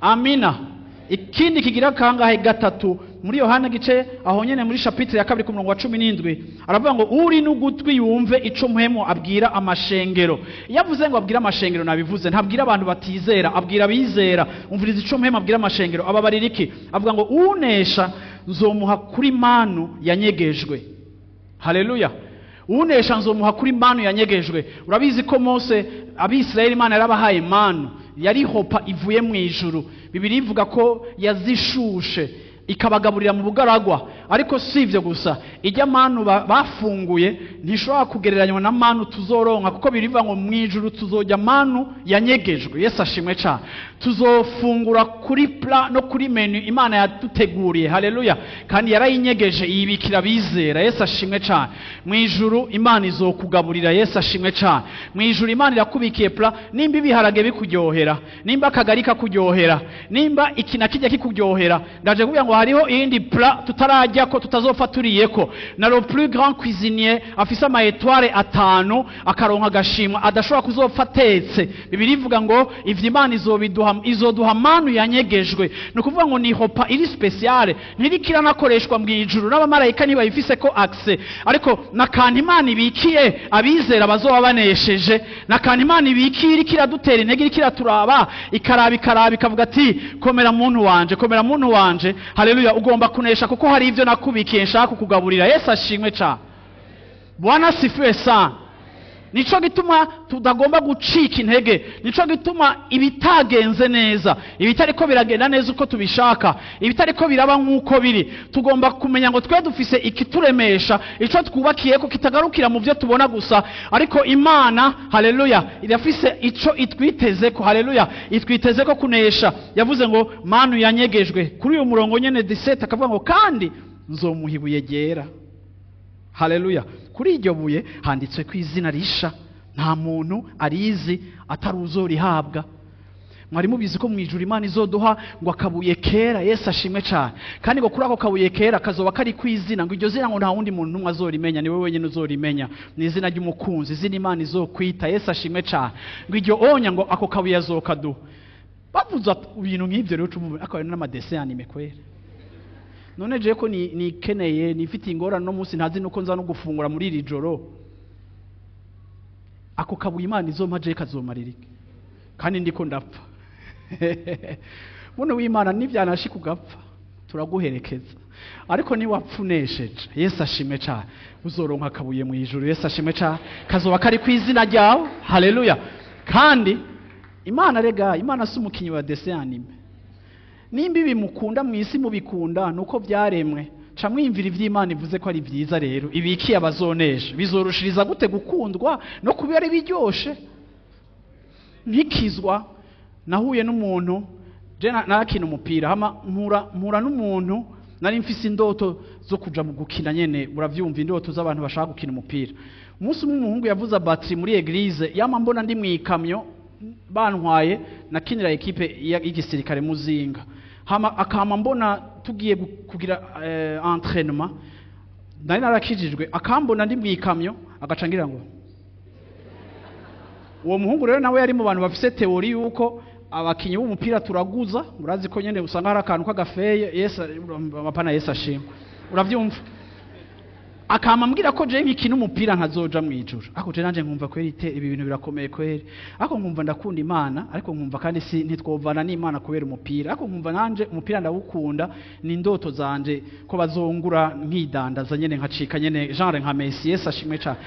amina. Ikindi kigira kangahe? Gatatu. Muri Yohana gice aho nyene muri chapitre ya 2 ku murongo wa 17 aravuga ngo uri n'ugutwi yumve ico Mpwemu abwira amashengero. Iyo avuze ngo abwira amashengero, nabivuze, ntabwira abantu batizera, abwira abizera. Umviriza ico Mpwemu abwira amashengero, ababarira iki? Avuga ngo unesha nzomuha kuri manu yanyegejwe. Haleluya. Unesha nzomuha kuri manu yanyegejwe. Urabizi ko Mose, Abisirayeli, Imana yarabahaye manu, yari hopa ivuye mu ijuru. Bibiliya ivuga ko yazishushe ikabagaburira mu bugaragwa. Ariko si ivyo gusa, ijya manu bafunguye ntishobora kugereranywa na manu tuzoronka, kuko birivuga ngo mu ijuru tuzojya manu yanyegejwe. Yesu ashimwe cyane. Tuzofungura kuri plat no kuri menu Imana yaduteguriye. Haleluya. Kandi yarayinyegeje, iyibikira bizera. Yesu ashimwe cyane. Mu ijuru Imana izokugaburira. Yesu ashimwe cyane. Mu ijuru Imana irakubikiye plat. Nimba ibiharage bikuryohera, nimba akagari kakuryohera, nimba iki na kijya kikuryohera, ndaje kuvuga ngo hariho iyindi plat tutarajya ko tutazopfa turiyeko, na le plus grand cuisinier afise ama étoile 5 akaronka agashimwa adashobora kuzopfa atetse. Bibiliya ivuga ngo ivyo Imana izobiduha, izoduha manu yanyegejwe. Ni ukuvuga ngo ni hopa iri spéciale, ntiriko iranakoreshwa mu ijuru, n'abamarayika ntibayifise ko accès, ariko nakantu Imana ibikiye abizera bazoba banesheje, nakantu Imana ibikiye iriko iradutera intege, iriko iraturaba, ikaraba ikaraba ikavuga ati komera muntu wanje, komera muntu wanje. Haleluya. Ugomba kunesha kuko hari ivyo nakubikiye nshaka kukugaburira. Yesu ashimwe cyane. Bwana sifiwe sana. Nico gituma tudagomba gucika intege, nico gituma ibitagenze neza, ibitariko biragenda neza uko tubishaka, ibitariko biraba nk'uko biri, tugomba kumenya ngo twe dufise ikituremesha, ico twubakiye ko kitagarukira mu byo tubona gusa, ariko Imana, haleluya, irafise ico itwiteze ko. Haleluya. Itwiteze ko kunesha. Yavuze ngo manu yanyegejwe. Kuri uyu murongo nyene 17 akavuga ngo kandi nzomuha ibuye ryera. Haleluya. Kuri iryo buye handitswe ko izina risha, nta muntu arizi atari uzorihabwa. Mwari mubizi ko mu ijuru Imana izoduha ngo akabuye kera? Yesu ashimwe cyane. Kandi ngo kuri ako kabuye kera kazoba kari ku izina, ngo iryo zina ngo nta wundi muntu n'umwe azorimenya, ni wowe wenyine uzorimenya, ni izina ry'umukunzi, izina Imana izokwita. Yesu ashimwe cyane. Ngo iryo onya, ngo ako kabuye azokaduha. Bavuze ibintu nk'ibyo rero ucumva akaba ari n'ama dessins animés kwera. None je ko nikeneye, nifitiye ingorane no munsi, ntazi nuko nza no gufungura muri iri joro, ako kabuye Imana izompa je kazomarira iki kandi ndiko ndapfa? Buno w'Imana nivyanashika ugapfa, turaguherekeza, ariko niwapfa unesheje, Yesu ashimwe cyane, uzoronka akabuye mu ijuru. Yesu ashimwe cyane. Kazoba kari ku izina ryawe. Haleluya. Kandi Imana rega, Imana si umukinyi wa dessin animé. Nimba ibi mukunda mu isi mubikunda nuko byaremwe, ca mwimvira ivy'Imana ivuze ko ari vyiza rero ibikiye abazonesha, bizorushiriza gute gukundwa no kuba ari biryoshe? Nkikizwa nahuye n'umuntu, je narakina umupira, hama mpura n'umuntu. Nari mfise indoto zo kuja mu gukina nyene, uravyumva, indoto z'abantu bashaka gukina umupira. Umunsi umwe umuhungu yavuze batterie muri église, yama mbona ndi mu ikamyo bantwaye, nakinira équipe y'igisirikare Muzinga, hama akama mbona tugiye kugira entraînement. Nari narakijijwe, akambona ndi mu ikamyo agaca ngira ngo. Uwo muhungu rero nawe yari mu bantu bafise théorie yuko abakinyi b'umupira turaguza. Murazi ko nyene usanga hari akantu k'agafeye. Yesu apana, Yesu ashimwe. Uravyumva, akama ambwira ko je nkikina umupira ntazoja mu ijuru. Ariko je nanje nkumva kweri te ibi bintu birakomeye kweri, ariko nkumva ndakunda Imana, ariko nkumva kandi si ntitwovana n'Imana kubera umupira, ariko nkumva nanje umupira ndawukunda, ni indoto zanje ko bazongura nkidandaza nyene, nkacika nyene genre nka Messi. Yesu ashimwe cyane.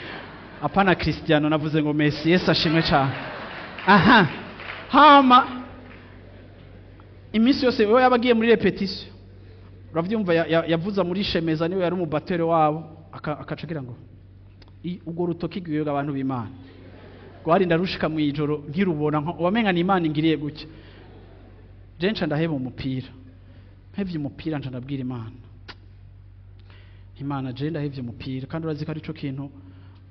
Apana Cristiano, navuze ngo Messi. Yesu ashimwe cyane. Aha hama iminsi yose we yabagiye muri répétition, uravyumva, yavuza muri shemeza, niwe yari umubatteur wabo, akaca agira ngo urwo rutoki rwiwe, abantu b'Imana, rwarinda rushika mu ijoro nkirubona wamenga ni Imana ingiriye gutya. Je nca ndaheba umupira. Mpevye umupira, nca ndabwira Imana: "Imana, je ndahevye umupira, kandi urazi ko arico kintu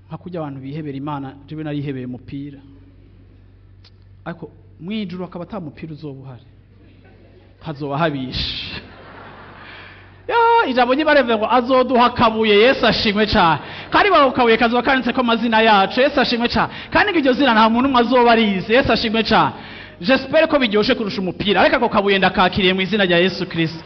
nka kurya abantu bihebera Imana, jewe narihebeye umupira, ariko mu ijuru akaba ata mupira uzoba uhari, hazoba habishe." Ya, ijambo ry'Imana ngo azoduha akabuye. Yesu ashimwe cyane. Kandi ako kabuye kazoba kanditse ko amazina yacu. Yesu ashimwe cyane. Kandi ngo iryo zina nta muntu umwe azoba arizi. Yesu ashimwe cyane. J'espère ko biryoshe kurusha umupira, ariko ako kabuye ndakakiriye mu izina rya Yesu Kristo.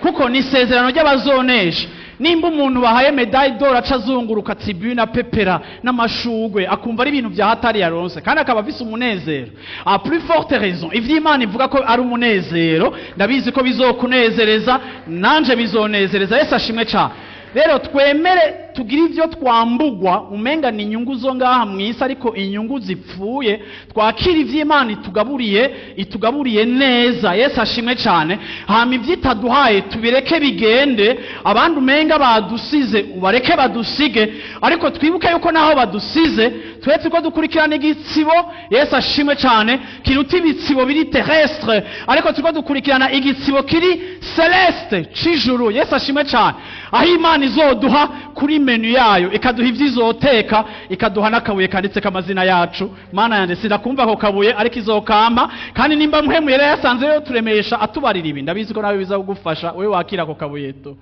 Kuko ni isezerano ry'abazonesha. Nimba umuntu bahaye médaille d'or aca azunguruka tribune apepera n'amashugwe, akumva ari ibintu bya hatari yaronse, kandi akaba afise umunezero, à plus forte raison ivy'Imana ivuga ko ari umunezero, ndabizi ko bizokunezereza, nanje bizonezereza. Yesu ashimwe cyane. Rero twemere tugire ibyo twambugwa, umenga ni inyungu zo ngaha mu isi, ariko inyungu zipfuye. Twakira iby'Imana itugaburiye, itugaburiye neza. Yesu ashimwe cyane. Hama ibyo itaduhaye tubireke bigende. Abandi umenga badusize, ubareke badusige, ariko twibuke yuko naho badusize twe turiko dukurikirana igitsibo. Yesu ashimwe cyane. Kiruta ibitsibo biri terrestre, ariko turiko dukurikirana igitsibo kiri céleste, c'ijuru. Yesu ashimwe cyane. Aho Imana izoduha kuri menu yayo, ikaduha ibyo izoteka, ikaduha n'akabuye kanditseko amazina yacu. Mana yanjye, sinakumva ako kabuye, ariko izokampa. Kandi nimba Mpwemu yari yasanze yo turemesha atubarira ibi, ndabizi ko nawe biza kugufasha wowe wakira ako kabuye to.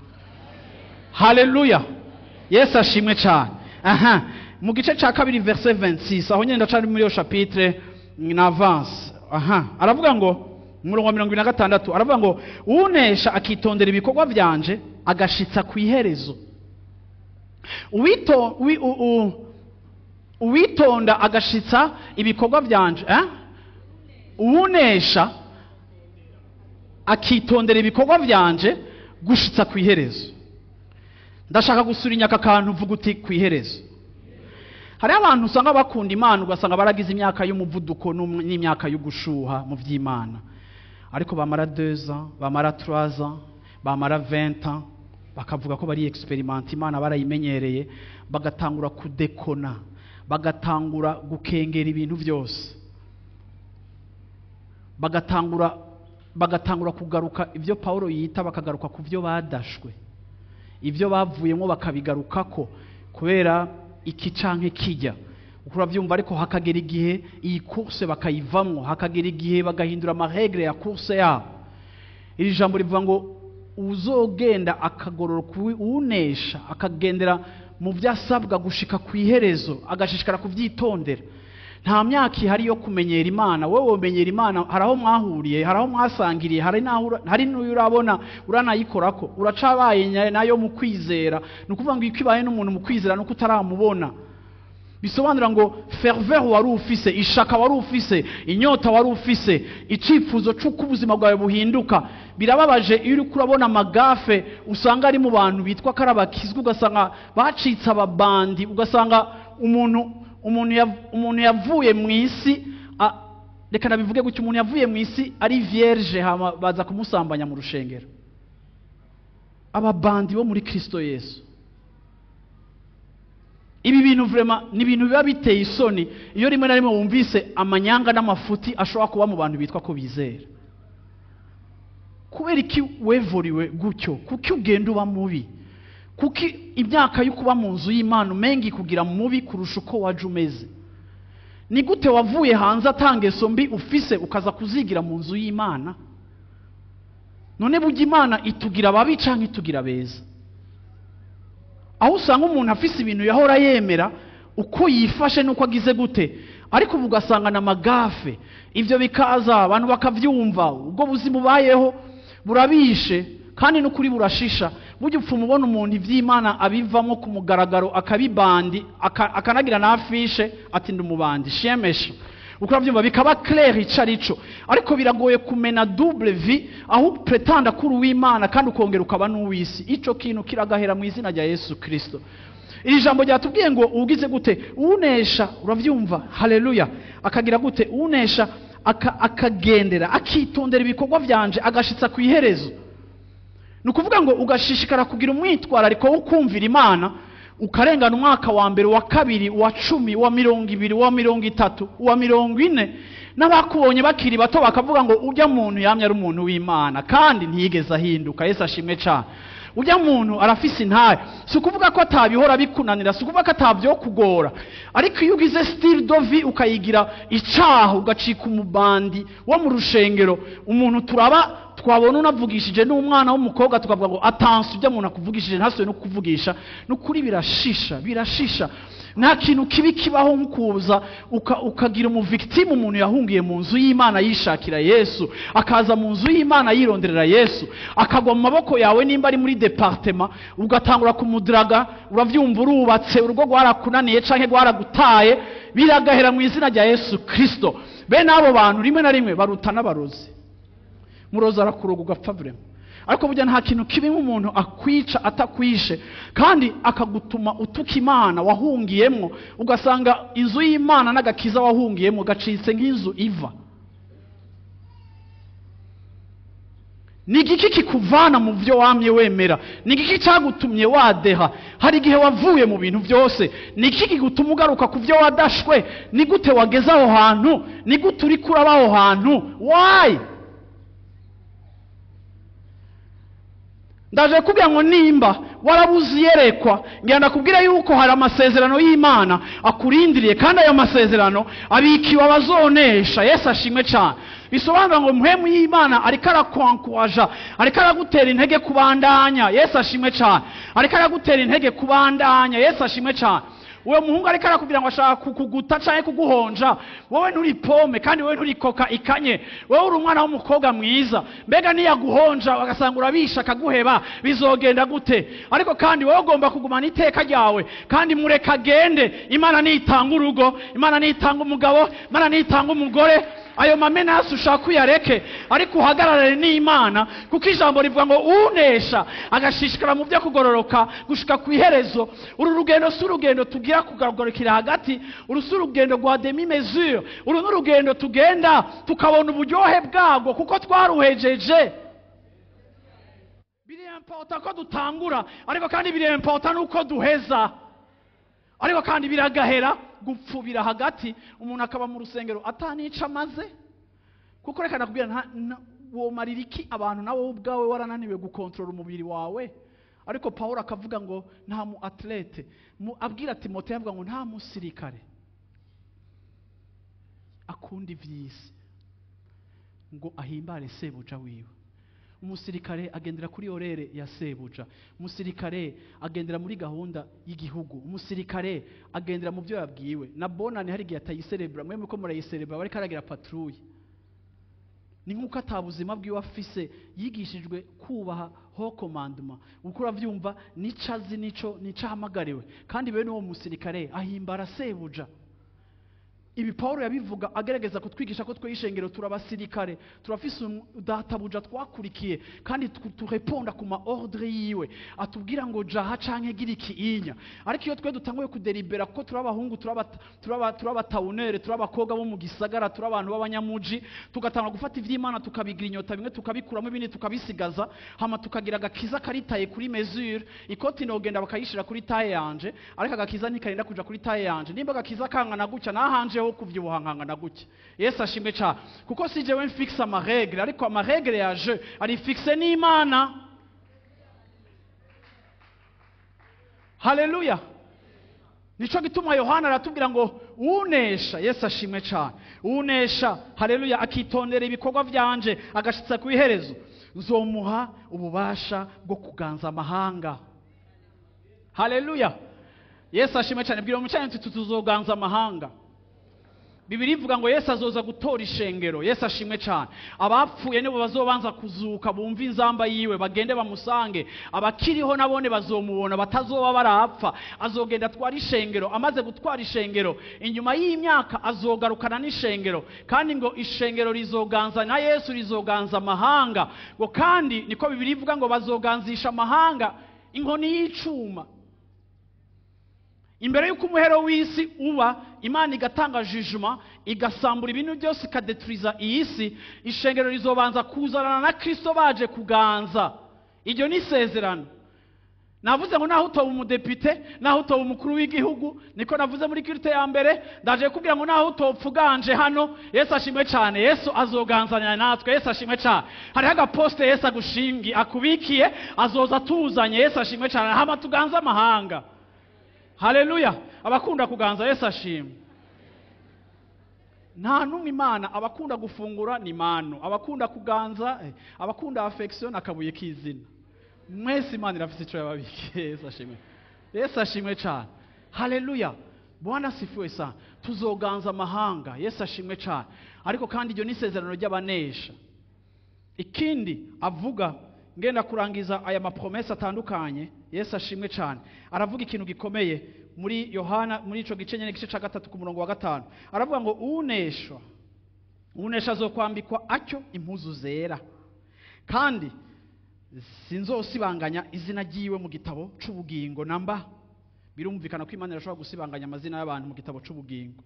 Haleluya, Yesu ashimwe cyane. Aha mu gice cya 2, verset 26, aho nyine ndacari muri iyo chapitre na avance. Aha aravuga ngo, umurongo wa 26, aravuga ngo: "Unesha akitondera ibikorwa byanje agashitsa ku iherezo." Uwitonda agashitsa ibikorwa byanje, eh? Uwunesha akitondera ibikorwa byanje gushitsa ku iherezo. Ndashaka gusura aka kantu, uvuga uti: "Ku iherezo." Hariho abantu usanga bakunda Imana, ugasanga baragize imyaka y'umuvuduko n'imyaka y'ugushuha mu by'Imana, ariko bamara 2 ans, bamara 3 ans, bamara 20 ans, bakavuga ko bari expérimenté, Imana barayimenyereye, bagatangura kudekona, bagatangura gukengera ibintu byose, bagatangura kugaruka ibyo Paulo yita, bakagaruka ku byo badashwe, ibyo bavuyemo bakabigarukako kubera iki canke kijya, uko urabyumva. Ariko hakagera igihe iyi course bakayivamwo, hakagera igihe bagahindura ama règles ya course yabo. Iri jambo rivuga ngo uzogenda akagororoka, unesha akagendera mu byo asabwa gushika ku iherezo, agashishikara kubyitondera. Nta myaka ihari yo kumenyera Imana. Wowe womenyera Imana, hari aho mwahuriye, hari aho mwasangiriye, hari n'aho hari n'uyu urabona uranayikorako, uracabaye nayo mu kwizera. Ni ukuvuga ngo iyo ibaye n'umuntu mu kwizera, nuko utaramubona. Bisobanura ngo ferveur wari ufise, ishaka wari ufise, inyota wari ufise, icyifuzo cy'uko ubuzima bwawe buhinduka. Birababaje iyo uriko urabona ama gaffes usanga ari mu bantu bitwa ko ari abakizwa, ugasanga bacitse ababandi, ugasanga umuntu yavuye mu isi, reka nabivuge gutya, umuntu yavuye mu isi ari vierge, hama baza kumusambanya mu rushengero. Ababandi bo muri Kristo Yesu. Ibi bintu vraiment ni ibintu biba biteye isoni iyo rimwe na rimwe wumvise amanyanga n'amafuti ashobora kuba mu bantu bitwa ko bizera. Kubera iki wevuriwe gutyo? Kuki ugenda uba mubi? Kuki imyaka yo kuba mu nzu y'Imana umenga kugira mubi kurusha uko waje umeze? Ni gute wavuye hanze atangeso mbi ufise, ukaza kuzigira mu nzu y'Imana? None burya Imana itugira babi canke itugira beza? Aho usanga umuntu afise ibintu yahora yemera, uko yifashe n'uko agize gute, ariko ubu ugasanga na ma gaffes, ibyo bikaza, abantu bakavyumva. Ubwo buzima ubayeho burabishe, kandi n'ukuri burashisha. Burya upfa umubona umuntu ivy'Imana abivamo ku mugaragaro, akabibandi, akanagira n'affiche ati: "Ndi umubandi shemesha." Uko urabyumva, bikaba clair ico arico. Ariko biragoye kumena double vie, aho pretanda kuri uw'Imana kandi ukongera ukaba n'uw'isi. Ico kintu kiragahera mu izina rya Yesu Kristo. Iri jambo ryatubwiye ngo ugize gute? Unesha, uravyumva, haleluya, akagira gute? Unesha akagendera, akitondera ibikorwa vyanje agashitsa ku iherezo. Ni ukuvuga ngo ugashishikara kugira umwitwarariko wo kumvira Imana, ukarengana umwaka wa mbere, uwa kabiri, uwa 10, uwa 20, uwa 30, uwa 40, n'abakubonye bakiri bato bakavuga ngo: "Ujya muntu yamye ari umuntu w'Imana kandi ntiyigeze ahinduka." Yesu ashimwe cyane. Ujya muntu arafise intahe. Si ukuvuga ko atabihora bikunanira, si ukuvuga ko atabyokugora, ariko iyo ugize style de vie ukayigira icaha, ugacika umubandi wo mu rushengero, umuntu turaba. Twabona unavugishije n'umwana w'umukobwa tukavuga ngo attention, ibyo umuntu akuvugishije ntasuye no kukuvugisha. Nukuri birashisha, birashisha. Nta kintu kibi kibaho nkukuza ukagira umuvictime. Umuntu yahungiye mu nzu y'Imana yishakira Yesu, akaza mu nzu y'Imana yironderera Yesu, akagwa mu maboko yawe, nimba ari muri département, ugatangura kumudiraga. Uravyumva, urubatse, urugo rwarakunaniye canke rwaragutaye, biragahera mu izina rya Yesu Kristo. Bene abo bantu rimwe na rimwe baruta n'abarozi. Murozi arakuroga ugapfa vraiment, ariko burya nta kintu kibi nk'umuntu akwica atakwishe, kandi akagutuma utuka Imana wahungiyemwo, ugasanga inzu y'Imana n'agakiza wahungiyemwo gacitse nk'inzu iva. Ni igiki kikuvana mu byo wamye wemera? Ni igiki cyagutumye wadeha? Hari igihe wavuye mu bintu byose. Ni igiki kigutuma ugaruka ku byo wadashwe? Ni gute wageze aho hantu? Ni gute uri kuraba aho hantu? Why? Ndaje kubwira ngo nimba warabuze iyerekwa, ngira ndakubwira yuko hari amasezerano y'Imana akurindiriye, kandi ayo masezerano abikiwe abazonesha. Yesu ashimwe cyane. Bisobanura ngo muhemu y'Imana ariko arakwankwaja, ariko aragutera intege kubandanya. Yesu ashimwe cyane. Ariko aragutera intege kubandanya. Yesu ashimwe cyane. Uwo muhungu ariko arakubwira ngo ashaka kukuguta canke kuguhonja, wowe nturi pome, kandi wowe nturi koka ikanye, wowe uri umwana w'umukobwa mwiza. Mbega niyaguhonja agasanga urabisha akaguheba, bizogenda gute? Ariko kandi wowe ugomba kugumana iteka ryawe, kandi mureka agende. Imana nitanga urugo, Imana nitanga umugabo, Imana nitanga umugore. Ayo mamenasi ushaka uyareke, ariko uhagararane n'Imana, kuko ijambo rivuga ngo unesha agashishikara mu byo kugororoka gushika ku iherezo. Uru rugendo si urugendo tugira kugarukira hagati, uru si urugendo rwa demi mesure, uru ni urugendo tugenda tukabona uburyohe bwabwo kuko twaruhejeje. Biri important ko dutangura, ariko kandi biri important nuko duheza. Ariko kandi biragahera gupfubira hagati, umuntu akaba mu rusengero atanica amaze. Kuko reka nakubwira, womarira iki abantu nawe ubwawe warananiwe gukontorora umubiri wawe? Ariko Paulo akavuga ngo nta mu athlete, abwira Timoteyo avuga ngo nta musirikare akunda ivy'isi ngo ahimbare sebuja wiwe. Umusirikare agendera kuri orere ya sebuja, umusirikare agendera muri gahunda y'igihugu, umusirikare agendera mu byo yabwiwe. Na bonane hari igihe atayiserebura, mwe muko murayiserebura, bariko aragira patrouille. Ni nkuko atabuzima bwiwe afise, yigishijwe kubaha ho commandement. Uko uravyumva, nico azi, nico ahamagariwe. Kandi bene uwo musirikare ahimbara sebuja. Ibi Paulo yabivuga agerageza kutwigisha ko twe ishengero turabasirikare, turafise databuja twakurikiye, kandi tureponda ku ma ordre yiwe, atubwira ngo jaha canke giriki inya. Ariko iyo twe dutanguye kuderibera, kuko turabahungu, turabataunere, turabakobwa bo mu gisagara, turabantu b'abanyamuji, tugatanga gufata ivy'Imana tukabigira inyota, bimwe tukabikuramo ibindi tukabisigaza, hama tukagira agakiza karitaye kuri mesure. Ikoti nogenda bakayishira kuri taye yanje, ariko agakiza ntikarinda kuja kuri taye yanje. Nimba agakiza kangana gutya, nahanje kuvyibuha nkangana gutya. Yesu ashimwe cyane. Kuko si jewe mfixe ama règle, ariko ama règle ya jeu ari fixe n'Imana. Haleluya. Nico gituma Yohana aratubwira ngo unesha, Yesu ashimwe cyane, unesha, haleluya, akitondera ibikorwa vyanje agashitsa ku iherezo, nzomuha ububasha bwo kuganza amahanga. Haleluya. Yesu ashimwe cyane. Bwira umucanye tuzoganza amahanga. Bibiri ivuga ngo Yesu azoza gutora ishengero. Yesu ashimwe cyane. Abapfuye nibo bazobanza kuzuka, bumva inzamba yiwe, bagende bamusange. Abakiriho nabone bazomubona, batazoba barapfa. Azogenda atwara ishengero. Amaze gutwara ishengero, inyuma y'imyaka azogarukana n'ishengero, kandi ngo ishengero rizoganza na Yesu, rizoganza amahanga. Ngo kandi niko Bibiri ivuga ngo bazoganzisha amahanga inkoni y'icuma. Imbere y'uko umuhero w'isi uba, Imana igatanga jugement, igasambura ibintu byose, ikadeturiza iyi si, ishengero rizobanza kuzanana na Kristo baje kuganza. Iryo ni isezerano. Navuze ngo naho utoba umudepite, naho utoba umukuru w'igihugu, niko navuze muri kirite ya mbere, ndaje kubwira ngo naho utopfuganje hano, Yesu ashimwe cyane, Yesu azoganzanya natwe. Yesu ashimwe cyane. Hariho agaposte Yesu agushingi akubikiye, azoza atuzanye. Yesu ashimwe cyane, hama tuganza amahanga. Haleluya. Abakunda kuganza, Yesu ashimwe. Nta numwe Imana, abakunda gufungura ni manu, abakunda kuganza, abakunda affection akabuye k'izina. Mwese Imana irafite icyo yababikiye. Yesu ashimwe, Yesu ashimwe cyane. Haleluya, Bwana asifiwe sana. Tuzoganza amahanga. Yesu ashimwe cyane. Ariko kandi iryo ni isezerano ry'abanesha. Ikindi avuga, ngenda kurangiza aya ma promesses atandukanye. Yesu ashimwe cyane. Aravuga ikintu gikomeye muri Yohana, muri ico gice nyene, igice ca 3 ku murongo wa 5. Aravuga ngo uneshwa, unesha azokwambikwa atyo impuzu zera, kandi sinzosibanganya izina ryiwe mu gitabo c'ubugingo namba. Birumvikana ko Imana irashobora gusibanganya amazina y'abantu mu gitabo c'ubugingo.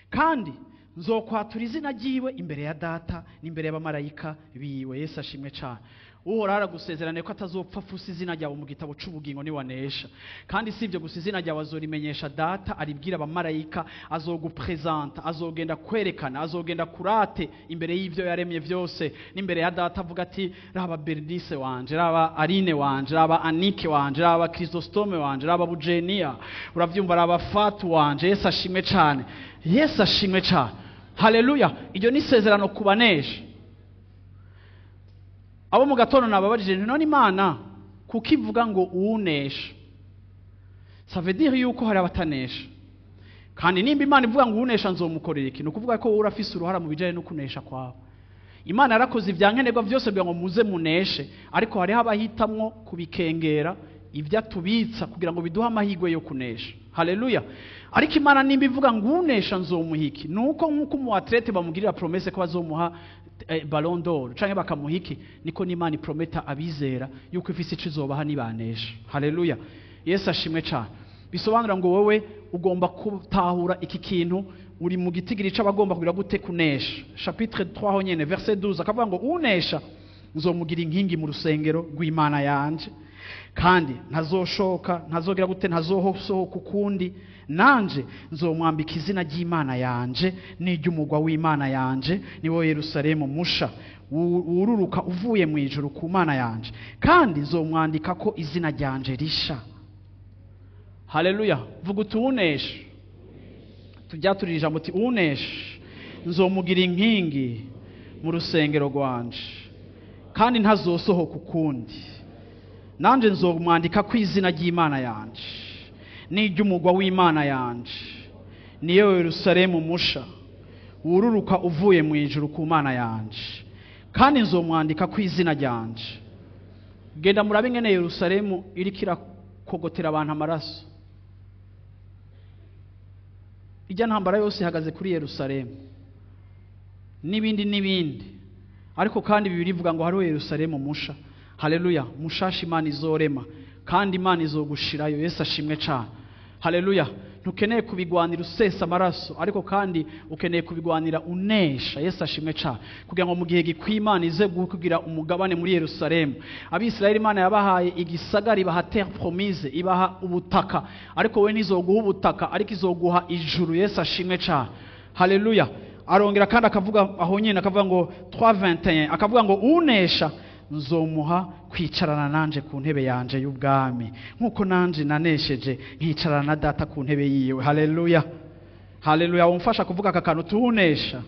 Kandi nzokwatura izina ryiwe imbere ya Data n'imbere y'abamarayika biwe. Yesu ashimwe cyane. Uhoraho aragusezeraniye ko atazopfa afusa izina ryawe mu gitabo c'ubugingo niwanesha. Kandi si ibyo gusa, izina ryawe azorimenyesha Data, aribwira abamarayika, azogupresenta, azogenda kwerekana, azogenda kurate imbere y'ibyo yaremye byose n'imbere ya Data, avuga ati: "Raba Bernice wanje, raba Aline wanje, raba Anike wanje, raba Chrysostome wanje, raba Bugenia, uravyumva, raba Fatu wanje." Yesu ashimwe cyane, Yesu ashimwe cyane. Haleluya. Iryo ni isezerano ku banesha. Abo mu gatondo nababajije nti: "None Imana kuko ivuga ngo uwunesha, ça veut dire yuko hari abatanesha? Kandi nimba Imana ivuga ngo uwunesha nzomukorera iki, ni ukuvuga ko wowe urafise uruhara mu bijanye no kunesha kwawe. Imana yarakoze ibyankenerwa byose kugira ngo muze muneshe, ariko hariho abahitamwo kubikengera ibyo atubitsa kugira ngo biduhe amahirwe yo kunesha." Haleluya. Ariko Imana nimba ivuga ngo unesha nzomuha iki, ni uko nk'uko umu athlète bamugirira promesse ko bazomuha Ballon d'Or canke bakamuha iki, niko n'Imana iprometa abizera yuko ifise ico izobaha nibanesha. Haleluya, Yesu ashimwe cyane. Bisobanura ngo wowe ugomba gutahura iki kintu, uri mu gitigiri c'abagomba kugira gute? Kunesha. Chapitre 3 ho nyene, verset 12, akavuga ngo unesha nzomugira inkingi mu rusengero rw'Imana yanje, kandi ntazoshoka, ntazogira gute, ntazosohoka ukundi. Nanje nzomwambika izina ry'Imana yanje n'iry'umugwa w'Imana yanje, niwo Yerusalemu musha wururuka uvuye mu ijuru ku Mana yanje, kandi nzomwandika ko izina ryanje risha. Haleluya. Vuga uti: "Unesha." Tujyaturira ijambo uti: "Unesha nzomugira inkingi mu rusengero rwanje, kandi ntazosohoka ukundi. Nanje nzomwandika ku izina ry'Imana yanje n'iry'umugwa w'Imana yanje, niyo Yerusalemu musha wururuka uvuye mu ijuru ku Mana yanje, kandi nzomwandika ku izina ryanje." Genda murabe ingene Yerusalemu iriko irakogotera abantu amaraso. Ijya ntambara yose ihagaze kuri Yerusalemu n'ibindi n'ibindi. Ariko kandi Bibiliya ivuga ngo hariho Yerusalemu musha, haleluya, mushasha Imana izorema, kandi Imana izogushirayo. Yesu ashimwe cyane. Haleluya. Ntukeneye kubigwanira usesa amaraso, ariko kandi ukeneye kubigwanira unesha. Yesu ashimwe cyane. Kugira ngo mu gihe gikwiye Imana ize kugira umugabane muri Yerusalemu. Abisirayeli Imana yabahaye igisagara, ibaha terre promise, ibaha ubutaka, ariko we ntizoguha ubutaka, ariko izoguha ijuru. Yesu ashimwe cyane. Haleluya. Arongera kandi akavuga aho nyine, akavuga ngo 3:21, akavuga ngo unesha nzomuha kwicarana nanje ku ntebe yanje y'ubwami, nk'uko nanje nanesheje nkicarana na Data ku ntebe yiwe. Haleluya, haleluya. Wumfasha kuvuga aka kantu: tunesha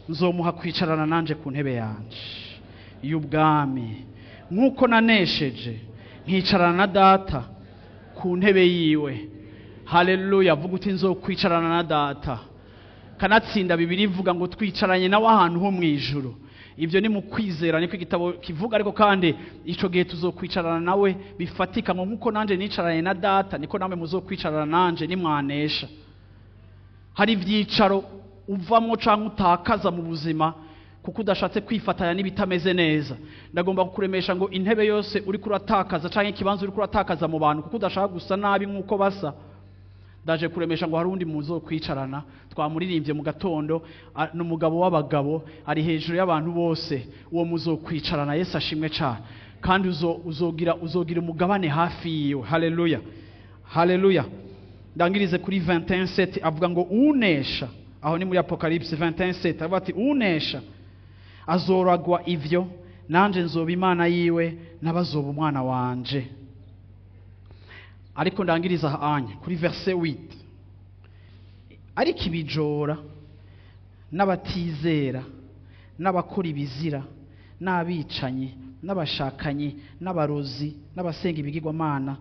nzomuha kwicarana nanje ku ntebe yanje y'ubwami, nk'uko nanesheje nkicarana na Data ku ntebe yiwe. Haleluya. Vuga uti: "Nzokwicarana na Data." Kanatsinda Bibiliya ivuga ngo twicaranye nawe ahantu ho mu ijuru. Ibyo ni mu kwizera, niko igitabo kivuga. Ariko kandi ico gihe tuzokwicarana nawe bifatika, ngo nkuko nanje nicaranye na Data, niko namwe muzokwicarana nanje nimwanesha. Hari ivyicaro uvamo canke utakaza mu buzima kuko udashatse kwifatanya n'ibitameze neza. Ndagomba kukuremesha ngo intebe yose uriko uratakaza canke ikibanza uriko uratakaza mu bantu kuko udashaka gusa nabi nk'uko basa, ndaje kuremesha ngo hari undi muzokwicarana. Twamuririmbye mu gatondo, ni umugabo w'abagabo, ari hejuru y'abantu bose. Uwo muzokwicarana. Yesu ashimwe cyane. Kandi uzogira umugabane hafi yiwe. Haleluya, haleluya. Ndangirize kuri 21:7, avuga ngo unesha, aho ni muri Apocalypse 21:7, avuga ati: "Unesha azoragwa ivyo, nanje nzoba Imana yiwe, n'abazoba umwana wanje." Ariko ndangiriza anya kuri verset 8: "Ariko ibijora N'abatizera, n'abakora ibizira, n'abicanyi, n'abashakanyi, n'abarozi, n'abasenga ibigirwamana,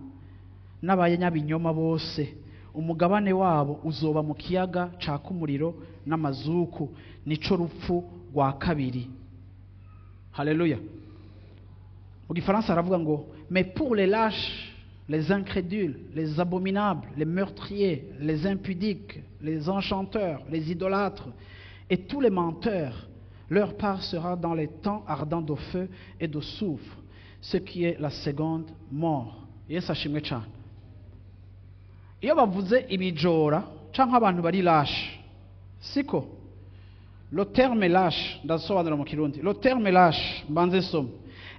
n'abanyabinyoma bose, umugabane wabo uzoba mu kiyaga caka umuriro n'amazuku, nico rupfu rwa kabiri. Haleluya! Mu Gifaransa haravuga ngo: "Mais pour les lâches, les incrédules, les abominables, les meurtriers, les impudiques, les enchanteurs, les idolâtres et tous les menteurs, leur part sera dans l'étang ardent de feu et de soufre, ce qui est la seconde mort." Yesu ashimwe cyane. Iyo bavuze ibijora cyangwa abantu bari lâche, siko? Le terme lâche, ndasobanura mu Kirundi. Le terme lâche, mbanze soma,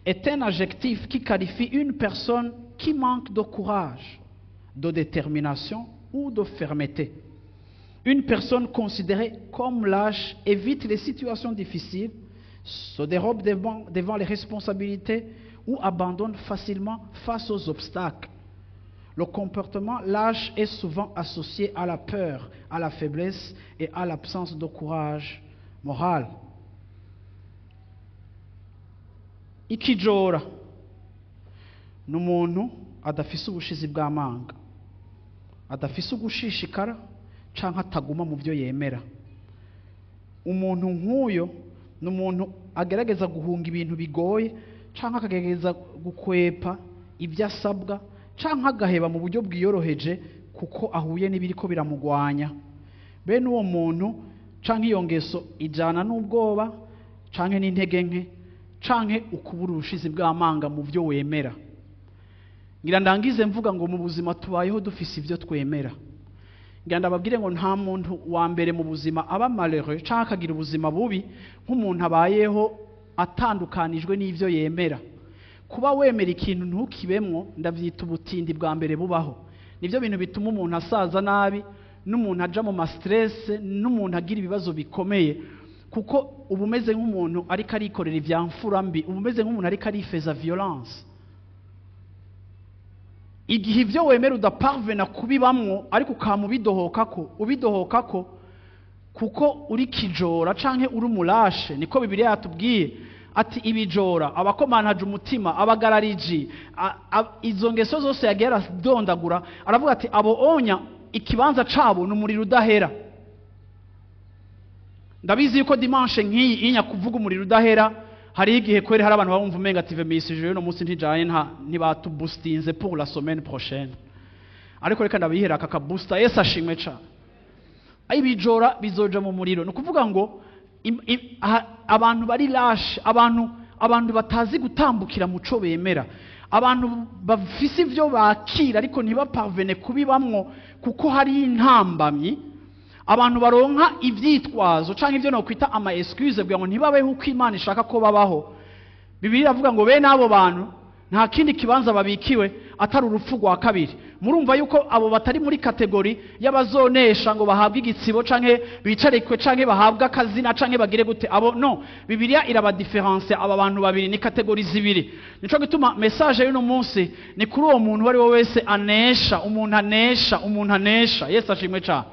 est un adjectif qui qualifie une personne qui manque de courage, de détermination ou de fermeté. Une personne considérée comme lâche évite les situations difficiles, se dérobe devant les responsabilités ou abandonne facilement face aux obstacles. Le comportement lâche est souvent associé à la peur, à la faiblesse et à l'absence de courage moral. Ikijora ni umuntu adafise ubushizi bw'amanga, adafise ugushishikara canke ataguma mu byo yemera. Umuntu nk'uyo ni umuntu agerageza guhunga ibintu bigoye, canke akagerageza gukwepa ibyo asabwa, canke agaheba mu buryo bwiyoroheje kuko ahuye n'ibiriko biramugwanya. Bene uwo muntu canke iyo ngeso ijana n'ubwoba canke n'intege nke canke ukubura ubushizi bw'amanga mu byo wemera. Ngira ndangize mvuga ngo mu buzima tubayeho dufise ibyo twemera. Ngira ndababwire ngo nta muntu wa mbere mu buzima aba malheureux canke akagira ubuzima bubi nk'umuntu abayeho atandukanijwe n'ivyo yemera. Kuba wemera ikintu ntukibemwo, ndavyita ubutindi bwa mbere bubaho. Nivyo bintu bituma umuntu asaza nabi, n'umuntu aja mu ma stress, n'umuntu agira ibibazo bikomeye, kuko uba umeze nk'umuntu ariko arikorera ivya mfura mbi, uba umeze nk'umuntu ariko arifeza violence. Igihe ibyo wemera udaparvena kubibamwo, ariko ukama ubidohokako kuko uri kijora canke uri umu lâche, niko Bibiliya yatubwiye ati ibijora, abakomantaje umutima, abagarariji, izo ngeso zose yagiye aradondagura, aravuga ati abo onya ikibanza cabo ni umuriro udahera. Ndabizi yuko dimanche nk'iyi inya kuvuga umuriro udahera, hari igihe kweri hari abantu bumva umenga ati message y'uno munsi ntijanye, nta ntibatubustinze pour la semaine prochaine, ariko reka ndabihera aka kabusta. Yesu ashimwe cane. Ibijora bizoja mu muriro. Ni ukuvuga ngo abantu bari lâche, abantu batazi gutambukira muco bemera, abantu bafise ivyo bakira ariko ntibaparvene kubibamwo kuko hari intambamyi, abantu baronka ivyitwazo canke ivyo nokwita ama excuse kugira ngo ntibabeho uko Imana ishaka ko babaho. Bibiliya iravuga ngo bene abo bantu nta kindi kibanza babikiwe atari urupfu rwa kabiri. Murumva yuko abo batari muri catégorie y'abazonesha ngo bahabwe igitsibo canke bicarikwe canke bahabwe akazina canke bagire gute. Abo no, Bibiliya irabadifférencier. Aba bantu babiri ni catégories zibiri. Nico gituma message y'uno munsi ni kuri uwo muntu uwo ari we wese anesha, umuntu anesha, umuntu anesha. Yesu ashimwe cane.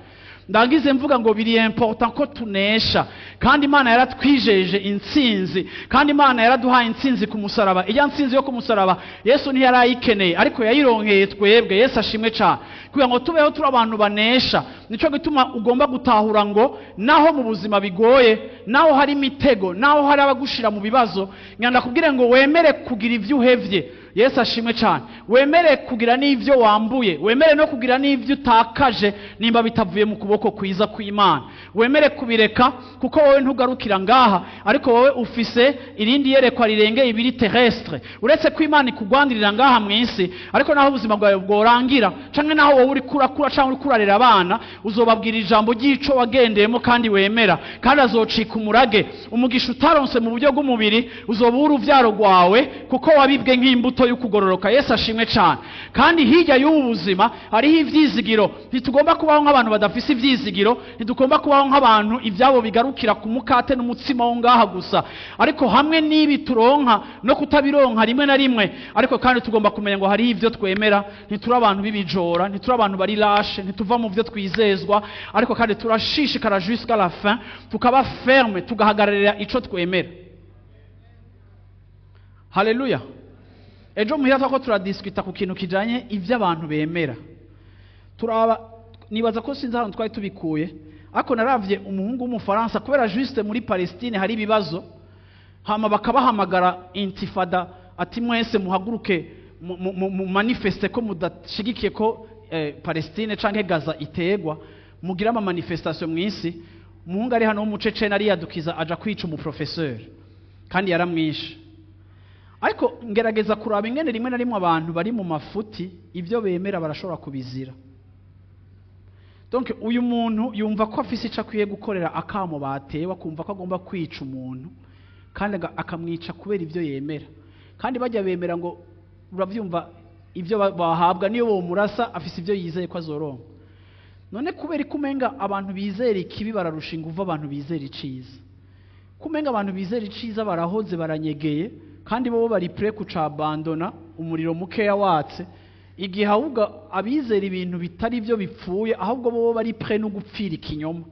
Ndangize mvuga ngo biri important ko tunesha, kandi Imana yaratwijeje intsinzi, kandi Imana yaraduhaye intsinzi ku musaraba. Iya ntsinzi yo ku musaraba Yesu ntiyarayikeneye, ariko yayironkeye twebwe. Yesu ashimwe cane. Kugira ngo tubeho turi abantu banesha, nico gituma ugomba gutahura ngo naho mu buzima bigoye, naho hari imitego, naho hari abagushira mu bibazo, nganda kubwire ngo wemere kugira ivyo uhevye. Yesu ashimwe cyane. Wemere kugira n'ivyo wambuye, wemere no kugira n'ivyo utakaje nimba bitavuye mu kuboko kwiza kw'Imana. Wemere kubireka, kuko wowe ntugarukira ngaha, ariko wowe ufise irindi yerekwa rirengeye ibiri terrestre. Uretse ko Imana ikugwandirira ngaha mu isi, ariko naho ubuzima bwawe bworangira, canke naho wowe uriko urakura canke uriko urarera abana, uzobabwira ijambo ry'ico wagendeyemo kandi wemera, kandi azocika umurage. Umugisha utaronse mu buryo bw'umubiri uzoba uruvyaro rwawe, kuko wabibwe nk'imbuto y'ukugororoka. Yesu ashimwe cyane. Kandi hirya y'ubu buzima hariho ivyizigiro. Ntitugomba kubaho nk'abantu badafise ivyizigiro, ntitugomba kubaho nk'abantu ivyabo bigarukira ku mukate n'umutsima wo ngaha gusa, ariko hamwe n'ibi turonka no kutabironka rimwe na rimwe, ariko kandi tugomba kumenya ngo hariho ivyo twemera. Ntituri abantu b'ibijora, ntituri abantu bari lâche, ntituva mu vyo twizeza. Turanezezwa, ariko kandi turashishikara jusqu'à la fin, tukaba ferme, tugahagararira ico twemera. Haleluya. Ejo muhira twako turadiscuta ku kintu kijanye ivyo abantu bemera. Turaba, nibaza ko sinzi ahantu twari tubikuye, ariko naravye umuhungu w'Umufaransa, kubera juste muri Palestine hari ibibazo, hama bakabahamagara intifada, ati mwese muhaguruke mu manifeste ko mudashigikiye ko Palestine canke Gaza itegwa, mugira ama manifestation mw'isi. Umuhungu ari hano w'Umucecene ariyadukiza aja kwica umuprofesseur, kandi yaramwishe. Ariko ngerageza kuraba ingene rimwe na rimwe abantu bari mu mafuti ibyo bemera barashobora kubizira. Donc uyu muntu yumva ko afise ico akwiye gukorera akamo batewe, akumva ko agomba kwica umuntu, kandi akamwica kubera ibyo yemera. Kandi bajya bemera ngo uravyumva ibyo bahabwa, niyo bomurasa afise ibyo yizeye ko azoronka. None kubera ko umenga abantu bizera ikibi bararusha inguvu abantu bizera iciza, kumenga abantu bizera iciza barahoze baranyegeye, kandi bo bari prêt kucabandona umuriro mukeya watse, igihe ahubwo abizera ibintu bitari byo bipfuye, ahubwo bo bari prêt no gupfira ikinyoma.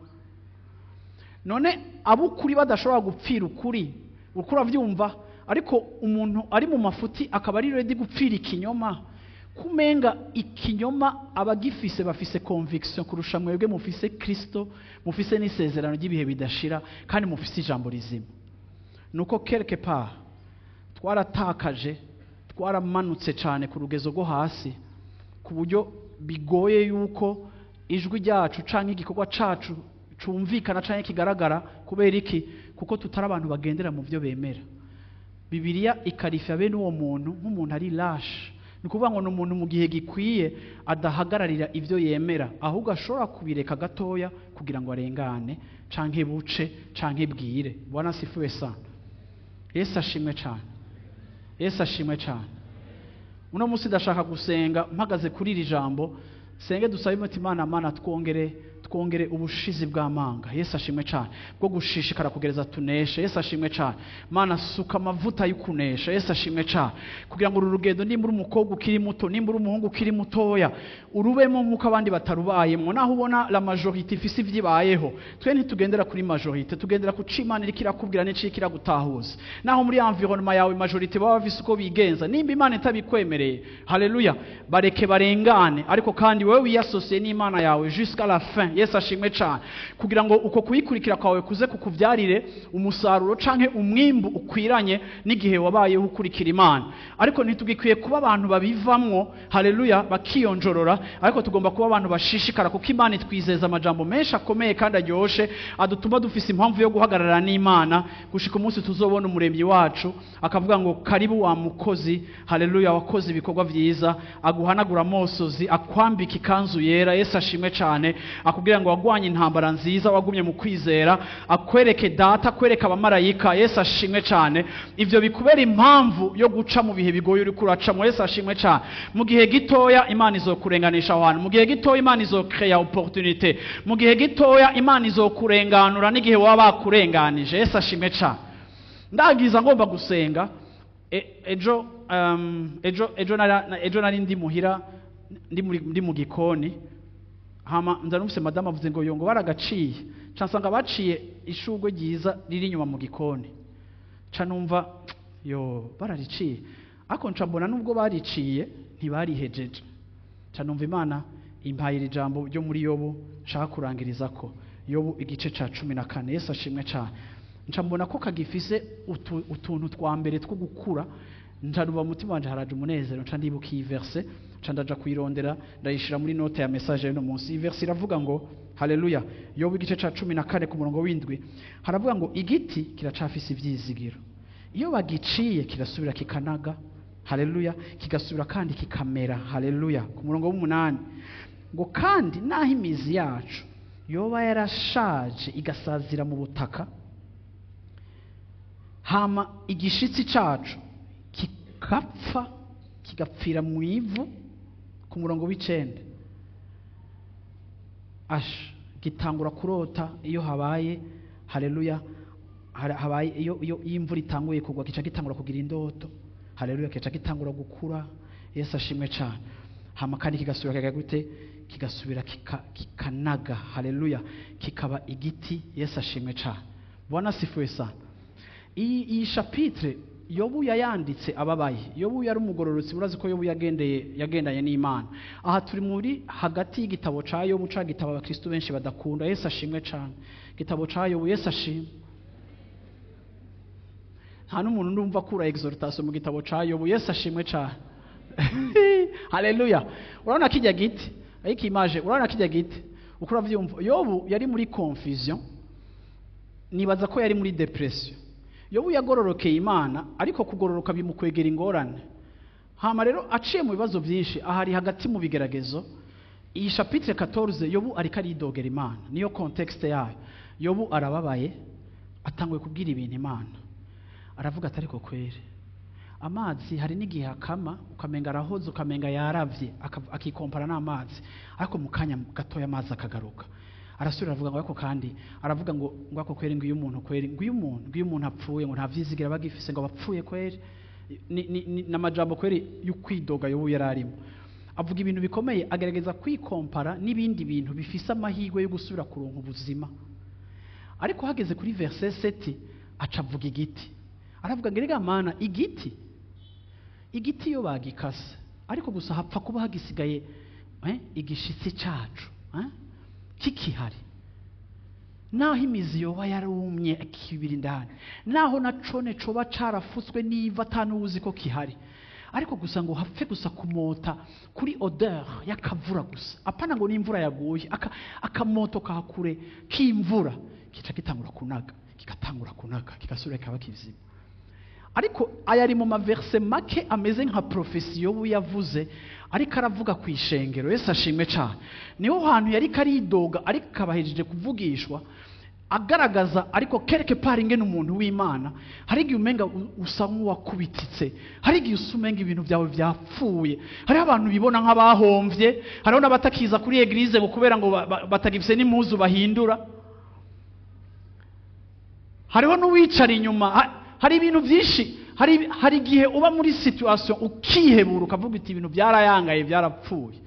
None abukuri badashobora gupfira ukuri, ukuri avyumva, ariko umuntu ari mu mafuti akaba ari ready gupfira ikinyoma. Kumenga ikinyoma abagifise bafise conviction kurusha mwebwe mufise Kristo, mufise n'isezerano ry'ibihe bidashira, kandi mufise ijambo rizima. Nuko quelque part twaratakaje, twaramanutse cyane ku rugezo rwo hasi, ku buryo bigoye yuko ijwi ryacu canke igikorwa cacu cumvikana canke kigaragara. Kubera iki? Kuko tutari abantu bagendera mu byo bemera. Bibiliya ikarifya bene uwo muntu nk'umuntu ari lâche. Ni ukuvuga ngo ni umuntu mu gihe gikwiye adahagararira ibyo yemera, ahubwo ashobora kubireka gatoya kugira ngo arengane canke buce canke bwire. Bwana asifiwe sana. Yesu ashimwe cyane. Yesu ashimwe cyane. Uno munsi ndashaka gusenga mpagaze kuri iri jambo, senge dusabe umuti Imana, Mana twongere ubushizi bw'amanga. Yesu ashimwe cyane, bwo gushishikara kugereza tuneshe. Yesu ashimwe cyane. Mana, suka amavuta y'ukunesha. Yesu ashimwe cyane, kugira ngo uru rugendo, nimba uri umukobwa ukiri muto, nimba uri umuhungu ukiri mutoya, urubemo nk'uko abandi batarubayemo. Naho ubona la majorité ifise ivyibayeho, twe ntitugendera kuri majorité, tugendera ku co Imana iriko irakubwira n'ico iriko iragutahuza. Naho muri environnement yawe majorité baba bafise uko bigenza, nimba Imana itabikwemereye, haleluya, bareke barengane, ariko kandi wewe wiyasosiye n'Imana yawe jusqu'à la fin. Yesu ashimwe cyane, kugira ngo uko kuyikurikira kwawe kuze kukuvyarire umusaruro canke umwimbu ukwiranye n'igihe wabayeho ukurikira Imana. Ariko ntitugikwiye kuba abantu babivamwo, haleluya, bakiyonjorora, ariko tugomba kuba abantu bashishikara, kuko Imana itwizeza amajambo menshi akomeye kandi aryoshe, adutuma dufise impamvu yo guhagarara n'Imana gushika umunsi tuzobona Umuremyi wacu akavuga ngo karibu wa mukozi, haleluya, wakoze ibikorwa vyiza, aguhanagura amosozi, akwambika ikanzu yera. Yesu ashimwe cyane. Akubwira ngo wagwanye intambara nziza, wagumye mu kwizera, akwereke Data, akwereke abamarayika. Yesu ashimwe cyane. Ivyo bikubera impamvu yo guca mu bihe bigoye uriko uracamo. Yesu ashimwe cyane. Mu gihe gitoya Imana izokurenganisha aho hantu, mu gihe gitoya Imana izokreya opportunité, mu gihe gitoya Imana izokurenganura n'igihe waba bakurenganije. Yesu ashimwe cyane. Ndagiza ngomba gusenga. Ejo nari ndi muhira, ndi mu gikoni, hama nza numvise madamu avuze ngo yo, ngo baragaciye, ca nsanga baciye ishurwe ryiza riri inyuma mu gikoni. Ca numva yo barariciye, ariko nca mbona nubwo bariciye ntibarihejeje. Ca numva Imana impaye iri jambo ryo muri Yobu nshaka kurangiriza ko, Yobu igice ca 14. Yesu ashimwe cane. Nca mbona ko kagifise utuntu twa mbere two gukura, nca numva mu mutima wanje haraje umunezero, nca ndibuka iyi verse, nca ndaja kuyirondera, ndayishira muri note ya message y'uno munsi. Iyi verse iravuga ngo, haleluya, Yobu igice ca 14 ku murongo w'7, haravuga ngo igiti kiracafise ivyizigiro, iyo bagiciye kirasubira kikanaga, haleluya, kigasubira kandi kikamera. Haleluya. Ku murongo w'8 ngo kandi naho imizi yacu yoba yarashaje igasazira mu butaka, hama igishitsi cacu kikapfa kigapfira mu ivu. Ku murongo w'9, ash gitangura kurota iyo habaye, haleluya, habaye iyo imvura itanguye kugwa, gica gitangura kugira indoto, haleluya, kica gitangura gukura. Yesu ashimwe cyane. Hama kandi kigasubira kikagira gute? Kigasubira kikanaga. Haleluya, kikaba igiti. Yesu ashimwe cyane. Bwana asifiwe sana. Iyi chapitre Yobu yayanditse ababaye. Yobu yari umugororotsi, murazi ko Yobu yagendanye n'Imana. Aha turi muri hagati y'igitabo ca Yobu, ca gitabo abakristo benshi badakunda. Yesu ashimwe cyane. Igitabo ca Yobu, Yesu ashimwe. Nta n'umuntu ndumva akura exhortation mu gitabo ca Yobu. Yesu ashimwe cyane. Haleluya. Urabona kijya giti, ariko image, urabona kijya giti uko uravyumva. Yobu yari muri confusion, nibaza ko yari muri depression. Yobu yagororokeye Imana, ariko kugororoka bimukwegera ingorane. Hama rero aciye mu bibazo byinshi, ahari hagati mu bigeragezo. Iyi chapitre 14 Yobu ariko aridogera Imana, niyo contexte yayo. Yobu arababaye, atanguye kubwira ibintu Imana. Aravuga ati ariko kwere amazi hari n'igihe akama ukamenga arahoze, ukamenga yaravye, akikompara n'amazi, ariko mu kanya gatoya amazi akagaruka. Arasubira aravuga ngo ariko kandi aravuga ngo ako kweri, ngo iyo umuntu kweri, ngo iyo umuntu apfuye, ngo nta vyizigira bagifise, ngo bapfuye kweri. Ni n'amajambo kweri y'ukwidoga Yobu yari arimo. Avuga ibintu bikomeye, agerageza kwikompara n'ibindi bintu bifise amahirwe yo gusubira kuronka ubuzima. Ariko hageze kuri verset 7 aca avuga igiti. Aravuga ngo erega Mana, igiti iyo bagikase, ariko gusa hapfa kuba hagisigaye igishitsi cacu kikihari, naho imizi yoba yarumye kibiri indani, naho na cone coba carafutswe n'ivu atanuzi ko kihari, ariko gusa ngo hapfe gusa kumota kuri odeur y'akavura gusa, apana ngo n'imvura yaguye, akamoto kakure k'imvura, kica gitangura kunaga, kigatangura kunaga, kigasubira kikaba kizima. Ariko aya ari mu maverse make ameze nka prophétie Yobu yavuze, ariko aravuga ku ishengero. Yesu ashimwe cyane. Niho hantu yari karidoga, ariko kabahejeje kuvugishwa, agaragaza ariko quelque part ingene umuntu w'Imana hari igihe umenga usa nk'uwakubititse, hari igihe usa umenga ibintu byawe byapfuye. Hariho abantu bibona nk'abahomvye, hariho n'abatakiza kuri église ngo kubera ngo batagifise n'impuzu bahindura, hariho n'uwicara inyuma. Hari ibintu byinshi, hari igihe uba muri situation ukihebura, ukavuga uti ibintu byarayangaye, byarapfuye.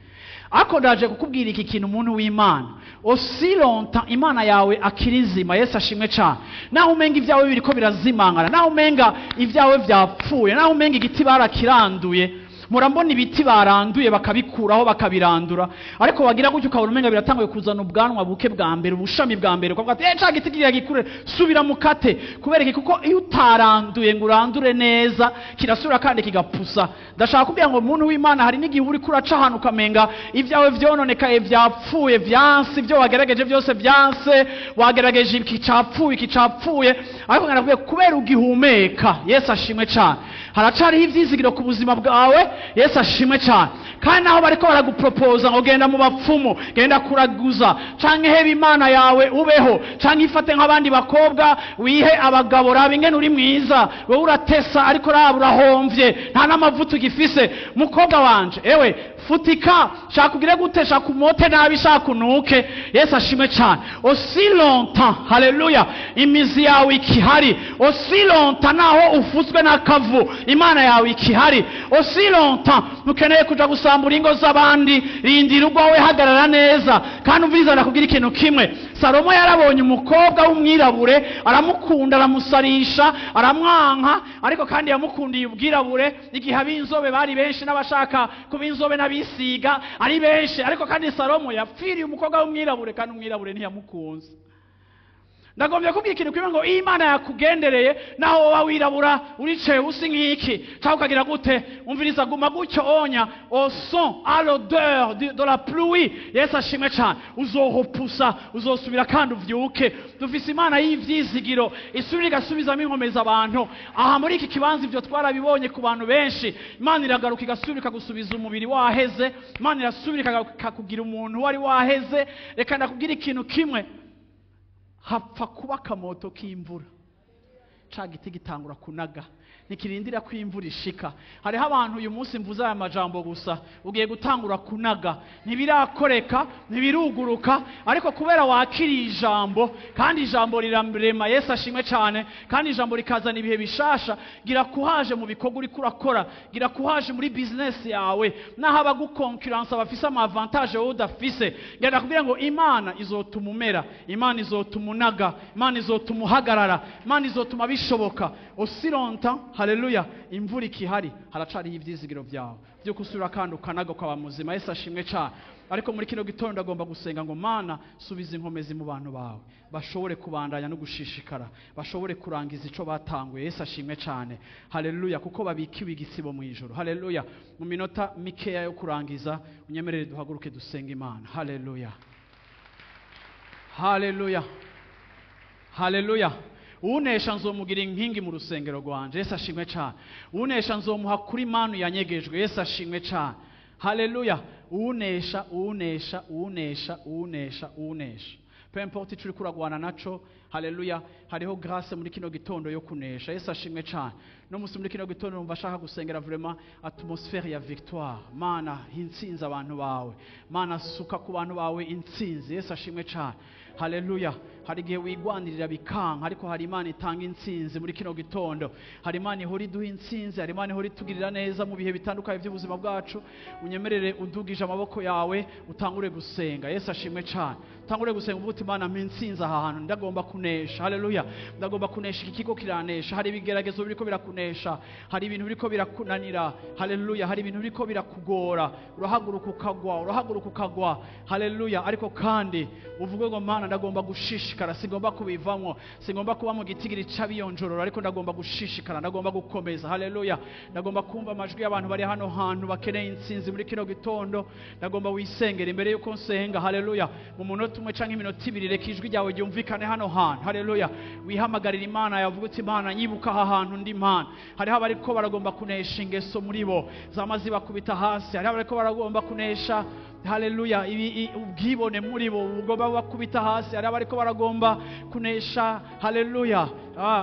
Ariko ndaje kukubwira iki kintu, umuntu w'Imana: aussi longtemps Imana yawe akiri nzima, Yesu ashimwe cyane, naho umenga ibyawe biriko birazimangana, naho umenga ibyawe byapfuye, naho umenga igiti barakiranduye. Murambona ibiti baranduye, bakabikuraho, bakabirandura, ariko wagira gutyo ukabona umenga biratanguye kuzana ubwanwa buke bwa mbere, ubushami bwa mbere, ukavuga ati ca giti kiriya gikure, subira mukate. Kubera iki? Kuko iyo utaranduye ngo urandure neza, kirasubira kandi kigapusa. Ndashaka kubwira ngo umuntu w'Imana, hari n'igihe uri kuraca ahantu ukamenga ibyawe vyononekaye, vyapfuye, vyanse, ibyo wagerageje byose vyanse, wagerageje iki capfuye, iki capfuye, ariko nkarakubwiye kubera ugihumeka, Yesu ashimwe cyane, haracariho ivyizigiro ku buzima bwawe. Yesu ashimwe cyane. Kandi naho bariko baragupropoza ngo genda mu bapfumu, genda kuraguza, canke heba Imana yawe ubeho, canke ifate nk'abandi bakobwa, wihe abagabo, raba ingene uri mwiza, wowe uratesa, ariko raba urahomvye, nta n'amavuta ugifise. Mukobwa wanje, ewe futika, shaka ugire gute, shaka umote nabi, shaka unuke, Yesu ashimwe cyane, aussi longtemps, haleluya, imizi yawe ikihari, aussi longtemps naho ufutswe n'akavu, Imana yawe ikihari, aussi longtemps ntukeneye kuja gusambura ingo z'abandi, rindira urwawe, hagarara neza. Kandi umviriza, ndakubwira ikintu kimwe: Salomo yarabonye umukobwa w'umwirabure, aramukunda, aramusarisha, aramwanka, ariko kandi yamukundiye ubwirabure, igihe ab'inzobe bari benshi n'abashaka kuba inzobe n'abisiga ari benshi. Ariko kandi Salomo yapfiriye umukobwa w'umwirabure, kandi umwirabure ntiyamukunze. Ndagombye kubwira ikintu kimwe ngo iyo Imana yakugendereye, naho woba wirabura, uricaye usi nk'iki cyangwa ukagira gute, umviriza, guma gutyo onya, au son, à l'odeur de la pluie, Yesu ashimwe cyane, uzohopusa, uzosubira kandi uvyuke. Dufise Imana y'ivyizigiro, isubira igasubizamo inkomeza abantu. Aha muri iki kibanza ibyo twarabibonye ku bantu benshi. Imana iragaruka, igasubira ikagusubiza umubiri waheze. Imana irasubira ikagaruka ikakugira umuntu wari waheze. Reka ndakubwira ikintu kimwe: hapfa kuba akamoto k'imvura, ca giti gitangura kunaga. Ntikirindira ko imvura ishika. Hariho abantu uyu munsi mvuze aya majambo gusa, ugiye gutangura kunaga, ntibirakoreka, ntibiruguruka, ariko kubera wakiriye ijambo, kandi ijambo riramrema. Yesu ashimwe cyane. Kandi ijambo rikazana ibihe bishasha. Gira kuhaje mu bikorwa uriko urakora, gira kuhaje muri business yawe, naho abagukonkurence bafise ama avantage wowe udafise. Ngenda kubwira ngo Imana izotuma umera, Imana izotuma unaga, Imana izotuma uhagarara, Imana izotuma bishoboka. Aussi longtemps, haleluya, imvura ikihari, haracariho ivyizigiro vyawe vyuko usubira kandi ukanaga ukaba muzima. Yesu ashimwe cyane. Ariko muri kino gitondo agomba gusenga ngo: Mana, subiza inkomezi mu bantu bawe, bashobore kubandanya no gushishikara, bashobore kurangiza ico batanguye. Yesu ashimwe cyane. Haleluya, kuko babikiwe igisibo mu ijoro. Haleluya. Mu minota mikeya yo kurangiza, unyemerere duhaguruke dusenga Imana. Haleluya, haleluya, haleluya. Unesha nzomugira inkingi mu rusengero rwanje. Yesu ashimwe cyane. Unesha nzomuha kuri manu yanyegejwe. Yesu ashimwe cyane. Haleluya. Unesha, unesha, unesha, unesha, unesha, peu importe ico uriko uragwana naco. Haleluya. Hariho grâce muri kino gitondo yo kunesha. Yesu ashimwe cyane. No musi muri kino gitondo numva ashaka gusengera vraiment atmosphère ya victoire. Mana, intsinzi abantu bawe. Mana, suka ku bantu bawe intsinzi. Yesu ashimwe cyane. Haleluya. Hari igihe wigwanirira bikanka, ariko hari Imana itanga intsinzi muri kino gitondo. Hari Imana ihora iduha intsinzi, hari Imana ihora itugirira neza mu bihe bitandukanye by'ubuzima bwacu. Unyemerere udugije amaboko yawe, utangure gusenga. Yesu ashimwe cyane. Utangure gusenga uvuga uti: Imana, mpa intsinzi aha hantu, ndagomba kunesha. Haleluya, ndagomba kunesha. Iki kigo kiranesha. Hari ibigeragezo biriko birakunesha, hari ibintu biriko birakunanira. Haleluya. Hari ibintu biriko birakugora, urahaguruka ukagwa, urahaguruka ukagwa. Haleluya. Ariko kandi uvuge ngo: Mana, ndagomba gushishikara, singomba kubivamwo, singomba kuba mu gitigiri c'abiyonjorora, ariko ndagomba gushishikara, ndagomba gukomeza. Haleluya. Ndagomba kumva amajwi y'abantu bari hano hantu bakeneye intsinzi muri kino gitondo. Ndagomba wisengera imbere yuko nsenga. Haleluya. Mu munota umwe canke iminota 2, reka ijwi ryawe ryumvikane hano hantu. Haleluya. Wihamagarira Imana yavuga uti: Imana, nyibuka aha hantu ndi. Mana, hariho abariko baragomba kunesha ingeso muri bo zama zibakubita hasi. Hariho abariko baragomba kunesha, haleluya, ubwibone muri bo bugomba bakubita hasi. Hariho abariko baragomba kunesha, haleluya,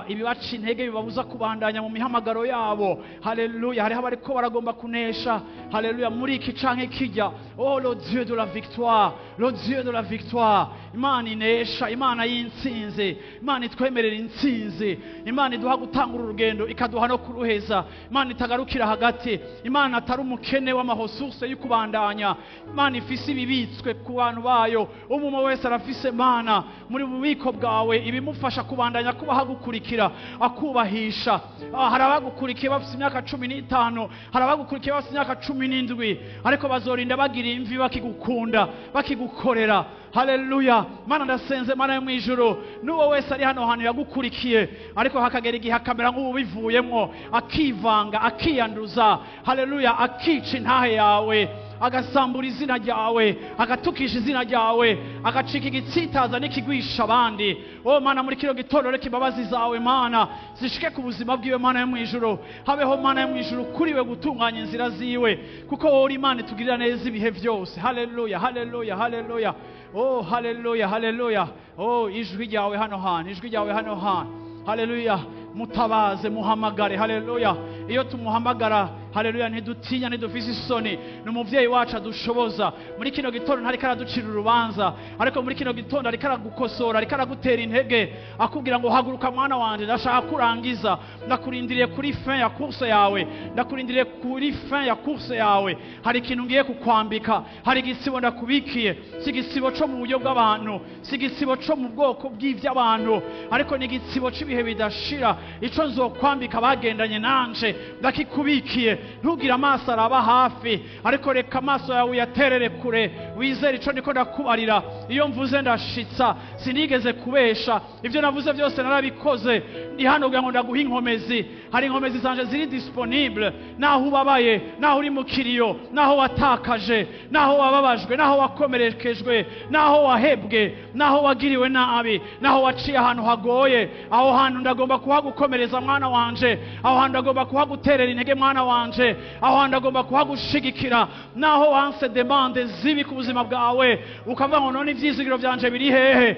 ibibaca intege bibabuza kubandanya mu mihamagaro yabo. Haleluya. Hariho abariko baragomba kunesha, haleluya, muri iki canke kijya. Oh, le Dieu de la victoire, le Dieu de la victoire, Imana inesha, Imana y'intsinzi, Imana itwemerera intsinzi, Imana iduha gutangura urugendo ikaduha no kuruheza, Imana itagarukira hagati, Imana atari umukene w'ama ressources yo kubandanya, Imana ifise ibibitswe ku bantu bayo. Umwe wese arafise, Mana, muri bubiko bwawe ibimufasha kubandanya kuba hagukurikira, akubahisha. Hari abagukurikiye bafise imyaka 15, hari abagukurikiye bafise imyaka 17, ariko bazorinda bagira imvi bakigukunda, bakigukorera. Haleluya. Mana, ndasenze, Mana yo mu ijuru, n'uwo wese ari hano hantu yagukurikiye, ariko hakagera igihe akamera nk'uwubivuyemwo, akivanga, akiyanduza, haleluya, akica intahe yawe, agasambura izina ryawe, agatukisha izina ryawe, agacika igitsitaza n'ikigwisha abandi. Oh Mana, muri kino gitondo reka imbabazi zawe, Mana, zishike ku buzima bwiwe. Mana yo mu ijuru, habeho, Mana yo mu ijuru, kuri we gutunganya inzira ziwe, kuko wowe uri Imana itugirira neza ibihe byose. Haleluya, haleluya, haleluya. Oh, haleluya, haleluya. Oh, ijwi ryawe hano hantu, ijwi ryawe hano hantu. Haleluya. Mutabaze, muhamagare. Haleluya. Iyo tumuhamagara, haleluya, ntidutinya, ntidufise isoni. Ni umuvyeyi wacu adushoboza. Muri kino gitondo ntariko araducira urubanza, ariko muri kino gitondo ariko aragukosora, ariko aragutera intege, akubwira ngo: Haguruka mwana wanje, ndashaka kurangiza, ndakurindiriye kuri fin ya course yawe, ndakurindiriye kuri fin ya course yawe. Hari ikintu ngiye kukwambika, hari igisibo ndakubikiye. Si igisibo co mu buryo bw'abantu, si igisibo co mu bwoko bw'ivy'abantu, ariko ni igisibo c'ibihe bidashira. Ico nzokwambika bagendanye nanje ndakikubikiye. Ntugire amaso araba hafi, ariko reka amaso yawe uyaterere kure, wizere ico ndiko ndakubarira. Iyo mvuze ndashitsa, sinigeze kubesha, ibyo navuze byose narabikoze. Ndi hano kugira ngo ndaguhe inkomezi. Hari inkomezi zanje ziri disponible, naho ubabaye, naho uri mu kiriyo, naho watakaje, naho wababajwe, naho wakomerekejwe, naho wahebwe, naho wagiriwe nabi, naho waciye ahantu hagoye. Aho hantu ndagomba kuhagukomereza mwana wanje, aho hantu ndagomba kuhaguterera intege mwana wanje. wanje, aho hantu agomba kuhagushigikira. Naho wanse demande zibi ku buzima bwawe, ukavuga ngo none ivyizigiro vyanje biri hehe?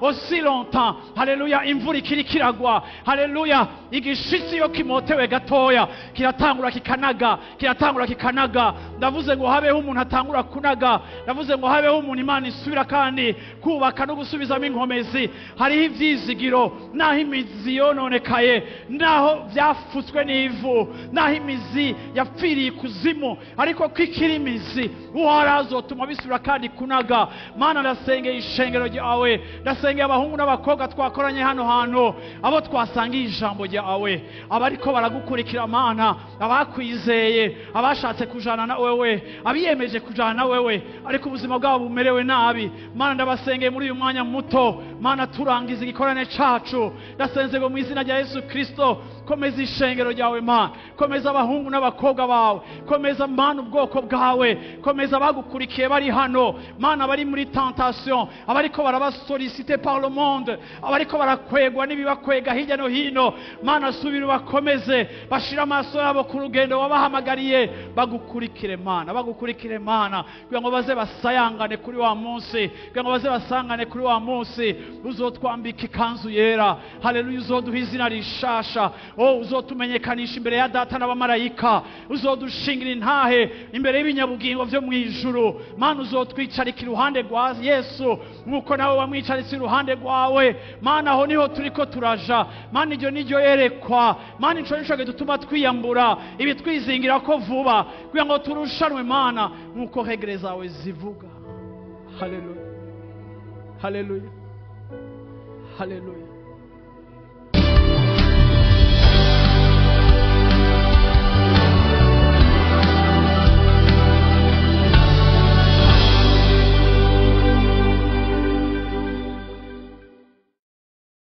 Aussi longtemps, haleluya, imvura ikiri kiragwa, haleluya, igishitsi iyo kimotewe gatoya kiratangura kikanaga, kiratangura kikanaga. Ndavuze ngo habeho umuntu atangura kunaga, ndavuze ngo habeho umuntu Imana isubira kandi kubaka no gusubizamo inkomezi. Hariho ivyizigiro naho imizi yononekaye, naho vyafutswe n'ivu, naho imizi yapfiriye ikuzimu, ariko ko ikiri imizi, Uhoraho azotuma bisubira kandi kunaga. Mana, ndasengeye ishengero ryawe, ndasengeye abahungu n'abakobwa twakoranye hano hantu, abo twasangiye ijambo ryawe, abariko baragukurikira Mana, abakwizeye, abashatse kujana na wewe, abiyemeje kujana na wewe, ariko ubuzima bwabo bumerewe nabi. Mana, ndabasengeye muri uyu mwanya muto, Mana, turangiza igikorane cacu. Ndasenze ngo mu izina rya Yesu Kristo, komeza ishengero ryawe Mana, komeza abahungu n'abakobwa bawe, komeza Mana ubwoko bwawe, komeza abagukurikiye bari hano Mana, bari muri tentation, abariko barabasollicite par le monde, abariko barakwegwa n'ibibakwega hirya no hino. Mana, subira ubakomeze, bashire amaso yabo ku rugendo wabahamagariye, bagukurikire Mana, bagukurikire Mana, kugira ngo baze basayangane kuri wa munsi, kugira ngo baze basangane kuri wa munsi uzotwambika ikanzu yera. Haleluya, uzoduha izina rishasha, oh, uzotumenyekanisha imbere ya Data n'abamarayika, uzodushingira intahe imbere y'ibinyabugingo vyo mu ijuru. Mana, uzotwicarika iruhande rwa Yesu nk'uko nawe wamwicaritse iruhande rwawe. Mana, aho niho turiko turaja. Mana, iryo niryo yerekwa. Mana, ico nico gituma twiyambura ibitwizingira ko vuba, kugira ngo turushanwe Mana nk'uko règles zawe zivuga. Haleluya, haleluya, haleluya.